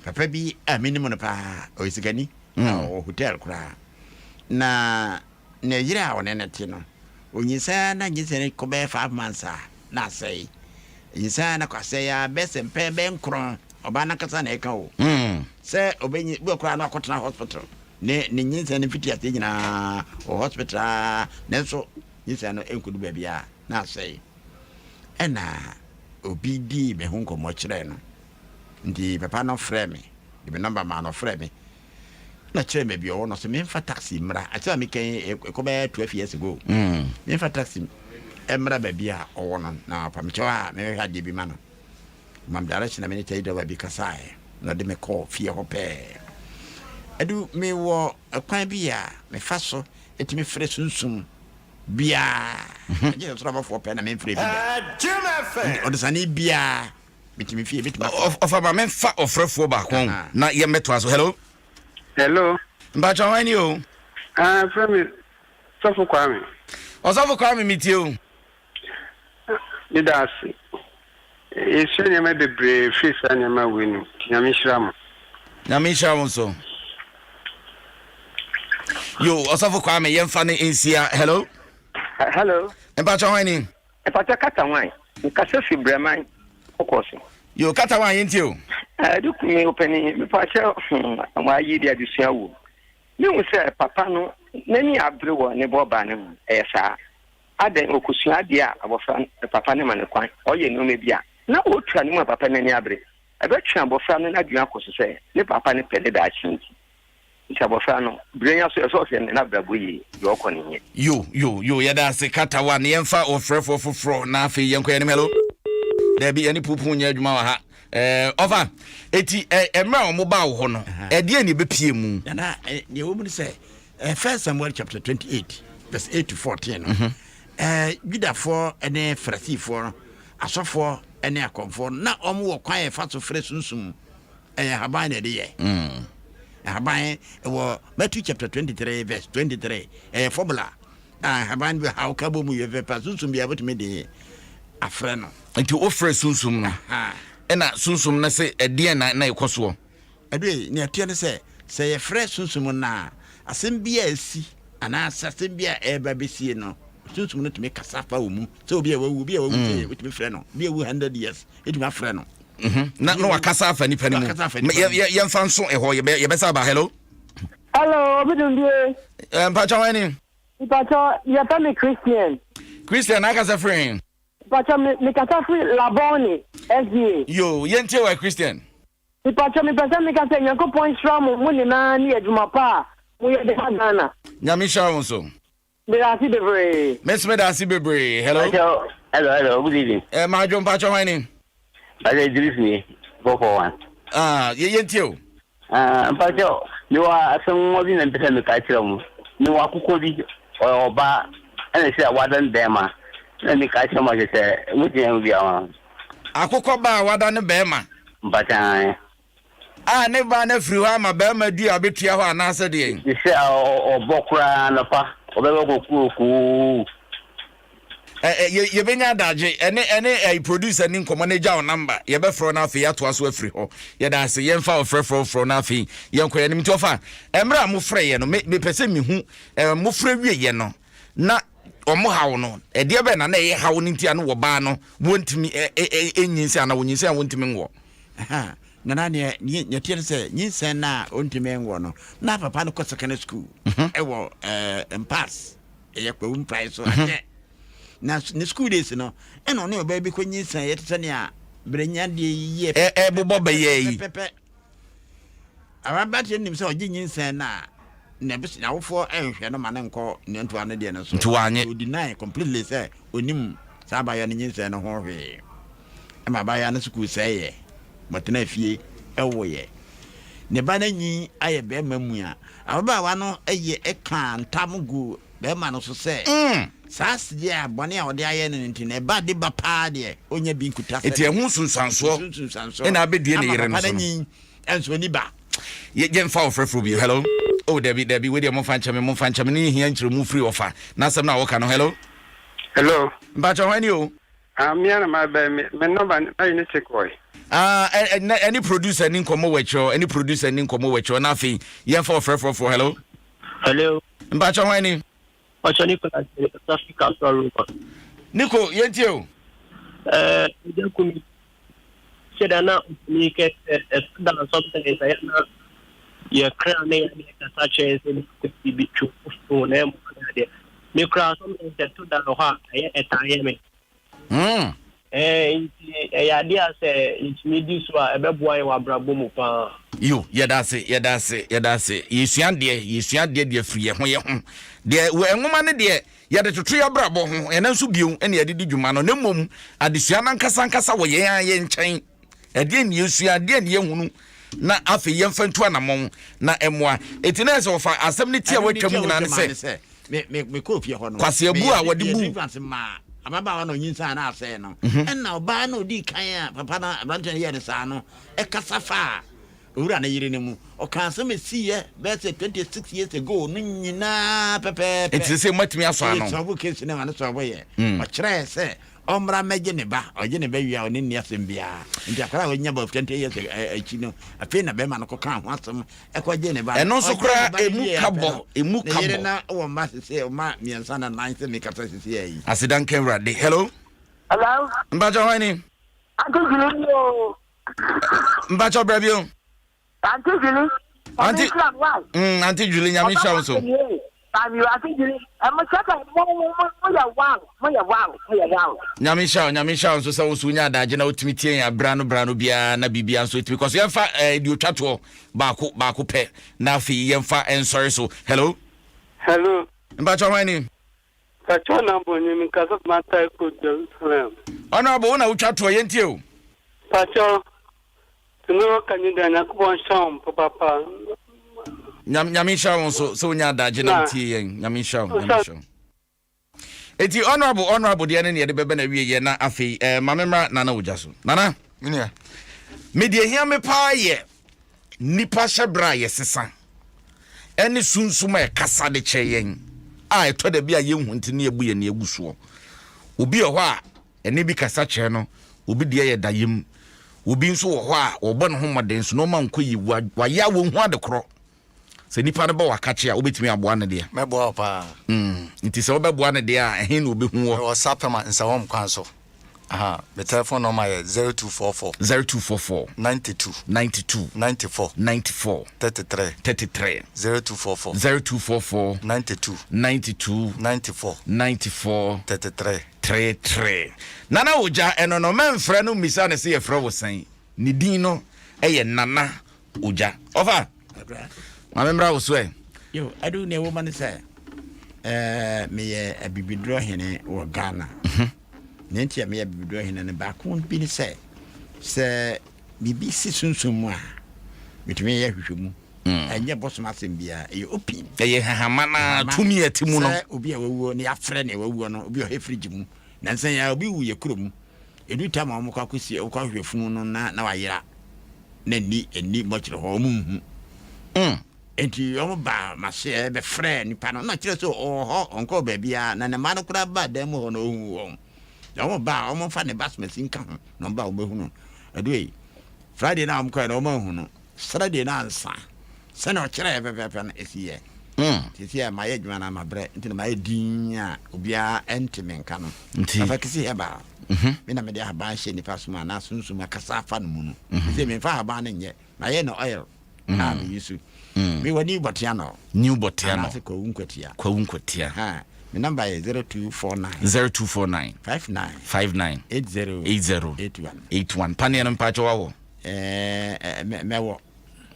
Papa bi a menim no paa, ɔyɛ sikani, na ɔwɔ hotel koraa. Na ne yere a ɔne no te no, ɔnyinsɛn ara na nyinsɛn no kɔ bɛyɛ 5 months a, na asɛe. Nyinsɛn ara na kɔ asɛe ara bɛyɛ sɛ mpɛn bɛyɛ nkron, ɔbaa no ankasa na ɛka o. Sɛ ɔbɛnyin, bi wɔ koraa na wakɔtena hospital. Ne ne nyinsɛn no mfitiaseɛ nyinaa wɔ hospital ara, nanso nyinsɛn no nkɔdu baabiara na asɛe. Ɛnna obi dii me ho nkɔmmɔ kyerɛɛ no. Nti papa no frɛɛ me, de me nɔmba maa no, ɔfrɛɛ me na ɔkyerɛɛ me baabi ɔwɔ no, ɔse memfa taxi mmra. Asɛm a meka yi, ɛkɔ bɛyɛ 12 years ago. Memfa taxi mmra baabi a ɔwɔ no, na ɔpa me kyɛw a mehwehwɛ adeɛ bi ma no. Ɔma me direction na me ne taxi driver bi kasaeɛ na ɔde me kɔɔ fie hɔ pɛɛ. Adu mewɔ kwan bi a mefa so tumi frɛ sunsum biara gye sɛ soro abɔfoɔ pɛ na memfrɛ bi da. Nti ɔdesani biara metumi fie metumi afrɛ. Ɔfa ma memfa ɔfrɛfoɔ baako na yɛmmɛtoa so. Hello. Hello. Mpakyɛ hwan ni o? Ah, frɛ me Sɔfo Kwame. Ɔsɔfo Kwame metie o. Meda ase. Yɛsua nneɛma bebree firi saa nneɛma wei no mu. Nti Nyame nhyira mo. Nyame nhyira wo nso. Yo, Ɔsɔfo Kwame, yɛmfa no nsia. Hello. Hello. Mpakyɛ hwan ni? Mpakyɛ kata hwan? Mekasa fi Brɛman kɔkɔɔ so. Yo, kata hwan yɛntie o. Ɛde kumi ɔpanin, mepakyɛ hmm, wɔayi de adesua wom. Mehu sɛ papa no n'ani abere wɔ ne bɔba no ho, ɛyɛ saa. Adɛn, ɔkɔsua adeɛ a abɔfra no papa no ma no kwan, ɔyɛ nneɛma bi a na ɔtua ne mu a papa no ani abere. Ɛbɛtwe abɔfra no n'adwene akɔ so sɛ ne papa no pɛ ne daakye nti. Nti abɔfra no, berɛ nya so ɛsɛ ɔhwɛ ne n'abrabɔ yie, deɛ ɔkɔ no nyɛ. Yo yo yo yɛda ase katawa na yɛmfa ɔfrɛfoɔ foforɔ na afei yɛnkɔ yɛn anim hello daabi yɛne puupuu nyɛ adwuma wɔ ha ɛɛ ɔfa eti ɛ mmerɛ a wɔn baa wɔ hɔ no ɛdeɛ na ebepie mu. Nana deɛ ɛwɔ mu ne sɛ First Samuel chapter 28 verse 8 to 14 no, mhm. Judafoɔ ne Farisifoɔ no, asɔfoɔ ne akɔmfoɔ no, na wɔn wɔ kwan a ɛfa so frɛ sunsum. Ɛyɛ haban na ɛde yɛ. Mm. Haban wɔ Matthew chapter 23 verse 23 ɛyɛ formula a haban bi ha woka bɔ mu yɛ fɛ pa sunsum bi a wobɛtumi de afrɛ no. Nti wofrɛ sunsum no ɛna sunsum no sɛ ɛdeɛn na ɛkɔ soɔ? Ɛdoe, nea ɛteɛ ne sɛ, sɛ yɛfrɛ Sunsum no a, asɛm bi a asi anaasɛ asɛm bi a ɛreba besie no, Sunsum no tumi kasa fa wo mu. Sɛ obi a wawu, obi a wawu sɛ wotumi frɛ no, obi a wawu hundred years, wotumi afrɛ no. Na na wakasa afa nipa no mu. Yɛmfa nso ɛhɔ, yɛbɛsa aba. Hello. Hello, obi dum bie. Eh, mpakyɛ wɔn ni. Mpakyɛ yɛfɛ mi Christian. Christian akasa firi. Mpakyɛ mi mi kasa firi Labone SDA. Yo, yɛntie wɔ Christian. Mepakyɛw mepɛ sɛ meka sɛ Nyankopɔn nhyira mo mo nyinaa ne adwuma pa a moyɛ de ma Ghana. Nyame nhyira wo nso. Medase bebree. Me nso meda ase bebree. Hello. Mpakyɛw, hello, hello, good evening. Eh, Madwo, mpakyɛw hwan ni? Mpakyɛw Idris ni, 441. Ah, yɛ yɛntie o. Ah, mpakyɛw, mewɔ asɛm bi na mpɛ sɛ meka kyerɛ mo. Mewɔ akokɔ bi, ɔyɛ ɔbaa, ɛna sɛ wadan bɛrima. Na meka kyerɛ mo sɛ motumi ahu bi ama. Akokɔ baa a wada ne bɛrima. Mpakyɛw. A ne baa no afiri hɔ ama bɛrima dua abɛtua hɔ anaasɛ deɛn? Te sɛ ɔbɔ koraa anɔpa, ɔbɛbɔ kokurokoo. Ɛ ɛ yɛbɛnya adagye ɛne ɛne ɛyi producer ni nkɔmɔ na egya wo number yɛbɛfrɛ no afei yɛatoa so afiri hɔ. Yɛda ase yɛmfa ɔfrɛfrɛ ɔfrɛ no afei yɛnkɔ yɛn anim nti ɔfa mmerɛ a mofrɛ yɛ no me mepɛ sɛ mehu ɛɛ mofrɛ wie yɛ no na wɔn haw no ɛdeɛ bɛn na na ɛyɛ haw no nti a na wɔbaa no wɔntumi ɛ ɛ ɛ nyinsɛn anaa wɔnyinsɛn a wɔntumi nwoɔ. Nana neɛ neɛ teɛ ne sɛ nyinsɛn no a ɔntumi nwoɔ no na papa no kɔ secondary school ɛwɔ ɛɛ Mpas ɛyɛ Kwawu Mprae so akyɛ na ne school days no ɛna ɔne ɔbaa bi kɔ nyinsɛn yɛ te sɛ nea brɛnya deɛ yi yɛ ɛbobɔ bɛyɛ yi pɛpɛpɛ. Aberanteɛ no nim sɛ ɔgye nyinsɛn no a, n'abus n'awofoɔ nhwɛ no ma no nkɔ ne ntoa no deɛ no so. Nti wanyɛ. So deny completely sɛ ɔnim saa abaayewa no nyinsɛn no ho hwee. Ɛma abaayewa no sukuu sɛeɛ, ma ɔtenaa fie woeɛ. Ne ba no anyin ayɛ barima mua. Ababaawa no yɛ kaa ntam guu barima no so sɛ saa asɛdeɛ a bɔne a ɔde ayɛ no no nti no, ɛba de ba paa deɛ, ɔnnya bi nkuta sɛ Nti ɛho nsunsuansoɔ na abɛdue ne yere no so no. Ɛnso ɔni ba. Yɛmfa ɔfrɛfoɔ bio. Hello? Oh, dabi, dabi, wei deɛ momfa nkyɛ me, momfa nkyɛ me. Ne yɛhia nkyerɛmu firi ɔfa n'asɛm no a wɔka no. Hello? Hello? Mpakyɛ hwan ni o? Ah, me ara ma bɛ me me nɔba ayi ne te kɔe. Ah, ɛnɛ ɛne producer ni nkɔmmɔ wɔ akyirɛ ɛne producer ni nkɔmmɔ wɔ akyirɛ na afei yɛmfa ɔfrɛfoɔfoɔ. Hello? Hello? Mpakyɛ hwan ni? Ɔkyɛ Nicholas de Africa asɔre ba. Nico, yɛntie o. Ɛɛ, ɛgya kumi. Sɛ da na ɔtumi kɛ sɛ ɛso da sometimes ɛyɛ na yɛ kra ne yɛ adeɛ kasa kyerɛ sɛ biribi twe foforo na ɛmo ne adeɛ. Me kra sometimes ɛto da wɔ hɔ a ɛyɛ ɛtaa yɛ me. Ɛɛ nti ɛyɛ adeɛ a sɛ yɛtumi di so a ɛbɛboa yɛn wɔ abrabɔ mu paa. Yo, yɛda ase, yɛda ase, yɛda ase. Yɛsua adeɛ, yɛsua adeɛ deɛ firi yɛn ho yɛn ho. Deɛ wɔ nwoma no deɛ yɛde toto yɛn abrabɔ ho, ɛno nso bio ɛna yɛde di dwuma no. Na mmom adesua no ankasa ankasa wɔ yɛn ara yɛn nkyɛn. Ɛdeɛn na yɛsua, ɛdeɛn na yɛhunu, na afei yɛmfa ntu anamɔn na ɛmmoa. Enti na ɛsɛ wɔfa asɛm no ti a wɔatwam nyinaa ne sɛ, mekɔɔ fie hɔ no, Kwaseabu a wɔde bu. Deliverance maa ababaawa na ɔnyinsɛn na asɛe no. Ɛna ɔbaa na ɔdii kan a papa no aberanteɛ no yɛɛ no saa no ɛkasa faa owura no yere no mu. Ɔkaa asɛm a ɛsiiɛ bɛyɛ sɛ 26 years ago no nyinaa pɛpɛɛpɛ. Enti sɛ moatumi asɔ ano. Sɔbo case no ma no sɔbo yɛ. Ɔkyerɛɛ sɛ Ɔmmra mmɛgye ne ba. Ɔgye ne ba wie a, ɔne nni asɛm biara. Nti akwadaa a wanya about 20 years akyi no, afei na bɛrima no kɔkaa ho asɛm kɔgyee ne ba no. Ɛno nso Ɔgyee koraa, ne ba no emu wieeɛ ka pɛ bɔ, no, emu ne ka yere bɔ. no wɔ mma sese, mma mmiɛnsa na nan sɛ mekasa sese yi. Aseda nka Awurade. Hello. Hello. Mpakyɛ hwan ni? Auntie Julie ni o. Mpakyɛ bra bio. Auntie Julie. Auntie, Auntie Julie, nyame nhyira wo so. Nyame nhyira wo, nyame nhyira wo nso sɛ wo nso wonya adagye na wotumi tie yɛn abira no bra no biara na biribia nso ɛtumi kɔ so. Yɛmfa eh, deɛ ɔtwa toɔ baako baako pɛ na afei yɛmfa nsɔre so. Hello. Hello. Mpakyɛ hwan ni? Mpakyɛ Honourable nye me nkasa from Atai Jerusalem. Honourable wo na wotwa toɔ yɛntie o. Mpakyɛ Tumi wɔ ka nyi da Nyankopɔn nhyira wo papaapa. Nyame nyame nhyira wo nso sɛ wonya adagye na wotie yɛn. Nyame nhyira wo, nyame nhyira wo. Eti honorable honorable deɛ ne ne yɛde bɛbɛ na wie yɛ na afei eh, ma me mmra Nana Ogya so. Nana. Menua. Me deɛ hia me paa yɛ nipa hyɛ berɛ a yɛsesa ɛne sunsum a ɛkasa de kyerɛ yɛn a ɛtɔ da bi a yɛnhu nti ne yɛbu yɛn ani agu soɔ. Obi wɔ hɔ a Ɛnne bi kasa kyerɛ no, obi deɛ yɛ dayɛ mu. Obi nso wɔ hɔ a, ɔbɔ ne ho mmɔden so nneɛma nkɔ yie. Wayɛ a wɔnhu ade korɔ. Sɛ nipa no bɔ wakakye a, wobɛtumi aboa no deɛ? Mɛboa wo paa. Mm, nti sɛ wobɛboa no deɛ a, ɛhe na ɔbɛhu wɔ? Mewɔ Sapema Nsawam kwan so. Aha, me telephone number yɛ 0244. 0244. 92. 92. 94. 94. 33. 33. 0244. 0244. 92. 92. 94. 94. 33. Tretre. Nana Ogya, ɛno no mɛmfrɛ no mmisa no sɛ yɛfrɛ wo sɛn. Ne din no yɛ Nana Ogya. Ɔfa, ma memmra wo so ɛ. Yo, adu nea ɛwɔ mu ne sɛ, eh, meyɛ abibiduro hene wɔ Ghana. Mhm. Nea nti a meyɛ abibiduro hene no baako bi ne sɛ, sɛ biribi si sunsum mu a, metumi yɛ hwehwɛmu. Ɛnyɛ bosom asɛm biara, ɛyɛ open. Ɛyɛ hahama na tumi a ɛte mu no. Sɛ obi a wawuo na yɛafrɛ nea wawuo no, obi a ɔhɛ fridge mu. Nansa yi ara obi wu yɛ kurom. Ɛdu tam a wɔkɔ akɔsie, wɔkɔ ahwehwɛ funu no na na wayera. Na ɛnni ɛnni mɔkyere hɔ, wɔn nhu. Enti wɔn baa m'aseɛ bɛfrɛɛ nipa no, na ɔkyerɛ sɛ ɔwɔ hɔ, ɔnkɔɔ baabiara. Na ne mma no koraa baa dan mu hɔ na ɔhuu wɔn. Na wɔn baa a wɔmfa ne ba somasi nka ho, na wɔn baa a wɔbɛhu no. Ɛdu yi, Friday no a wɔkɔɛ no wɔn anhu no. Saturday no ansa, sɛnea ɔkyerɛɛ pɛpɛɛpɛ no, ɛsi yɛ. Seesei a mayɛ adwuma no ama berɛ nti na mayɛ dinn a obiara nte me nka no. Nti. Papa Kisi Herbal, me na mede ahaban hyɛ nipa som anaa sunsum akasa afa no mu no. Seesei memfa ahaban no nyɛ, mayɛ no oil a meyi so. Mewɔ New Botiano. New Botiano. Anaasɛ Kwawu Nkwatia. Kwawu Nkwatia. Ha, me number yɛ 0249. 0249. 59. 59. 80. 80. 81. 81. Paneɛ no mpakyɛ wawɔ? Ɛɛ mɛwɔ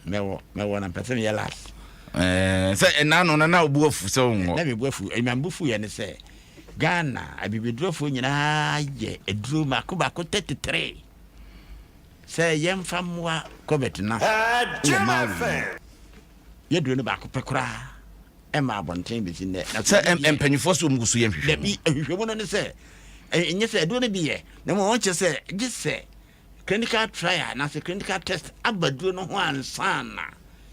mɛwɔ mɛwɔ na mpɛ sɛ meyɛ last. Ɛɛ sɛ ɛna no na na obu afu sɛ ɔnwɔ. Na mebu afu ɛma mebu fu yɛ ne sɛ Ghana abibidurofoɔ nyinaa yɛ aduro mako baako 33 sɛ yɛmfa mmoa COVID no wɔ maa wɔ mu yɛduro no baako pɛ koraa ɛma abɔnten bɛsi nnɛ. Sɛ mpanyinfoɔ sɛ wɔn gu so yɛ nhwehwɛmu. Dabi nhwehwɛmu no ne sɛ ɛnyɛ sɛ aduro no bi yɛ na mmom wɔn kyerɛ sɛ gye sɛ Clinical trial anaasɛ clinical test aba duro no ho ansa na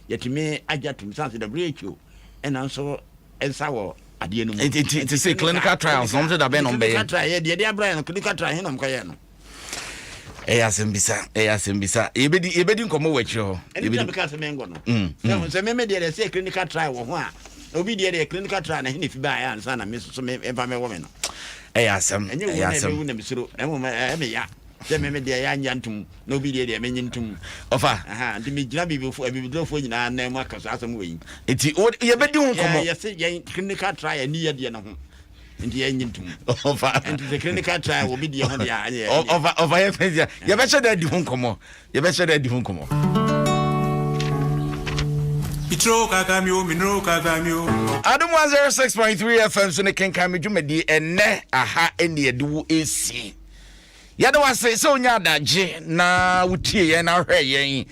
yɛtumi agye atum sane sɛ WHO ɛna nso nsa wɔ adeɛ no mu. Nti nti nti sɛ clinical trials na wɔn sɛ dabɛn na wɔn bɛyɛ. Clinical trial yɛ deɛ de abira yɛ no clinical trial hin na wɔn kɔyɛ no. Ɛyɛ asɛm bisa ɛyɛ asɛm bisa yɛbɛdi yɛbɛdi nkɔmɔ wɔ akyire hɔ. Ɛni tí a mi ka sɛ mi nkɔ no. Sɛ sɛ mímí deɛ deɛ sɛ clinical trial wɔ ho a obi deɛ deɛ clinical trial na hin na efi ba ayɛ ansa na mi soso mi nfa mi wɔ mi no. Ɛyɛ asɛm ɛnyɛ ɛyɛ wu na asɛm. ɛbɛwu na mi suro na mmom ɛyɛ mi ya. Sɛ me me deɛ yɛanyɛ ntom na obi deɛ deɛ menye ntom. Ɔfa. Aha, nti megyina bibifo abibidurofoɔ nyinaa nan mu aka saa asɛm wɔ yi. Nti wo yɛbɛdi ho nkɔmmɔ. Yɛ yɛse yɛn clinical trial ni yɛ deɛ no ho. Nti yɛnye ntom. Ɔfa. Nti sɛ clinical trial wɔ bi deɛ ho deɛ a ɛnyɛ. Ɔfa ɔfa yɛ fɛn sia. Yɛbɛhyɛ dɛ adi ho nkɔmmɔ. Yɛbɛhyɛ dɛ adi ho nkɔmmɔ. Adom 106.3 FM so ne kenkan me dwumadie ɛnnɛ aha ɛne yɛde wo ɛsie. Yɛda wo ase sɛ wonya adagye na wotie yɛn na wohwɛ yɛn.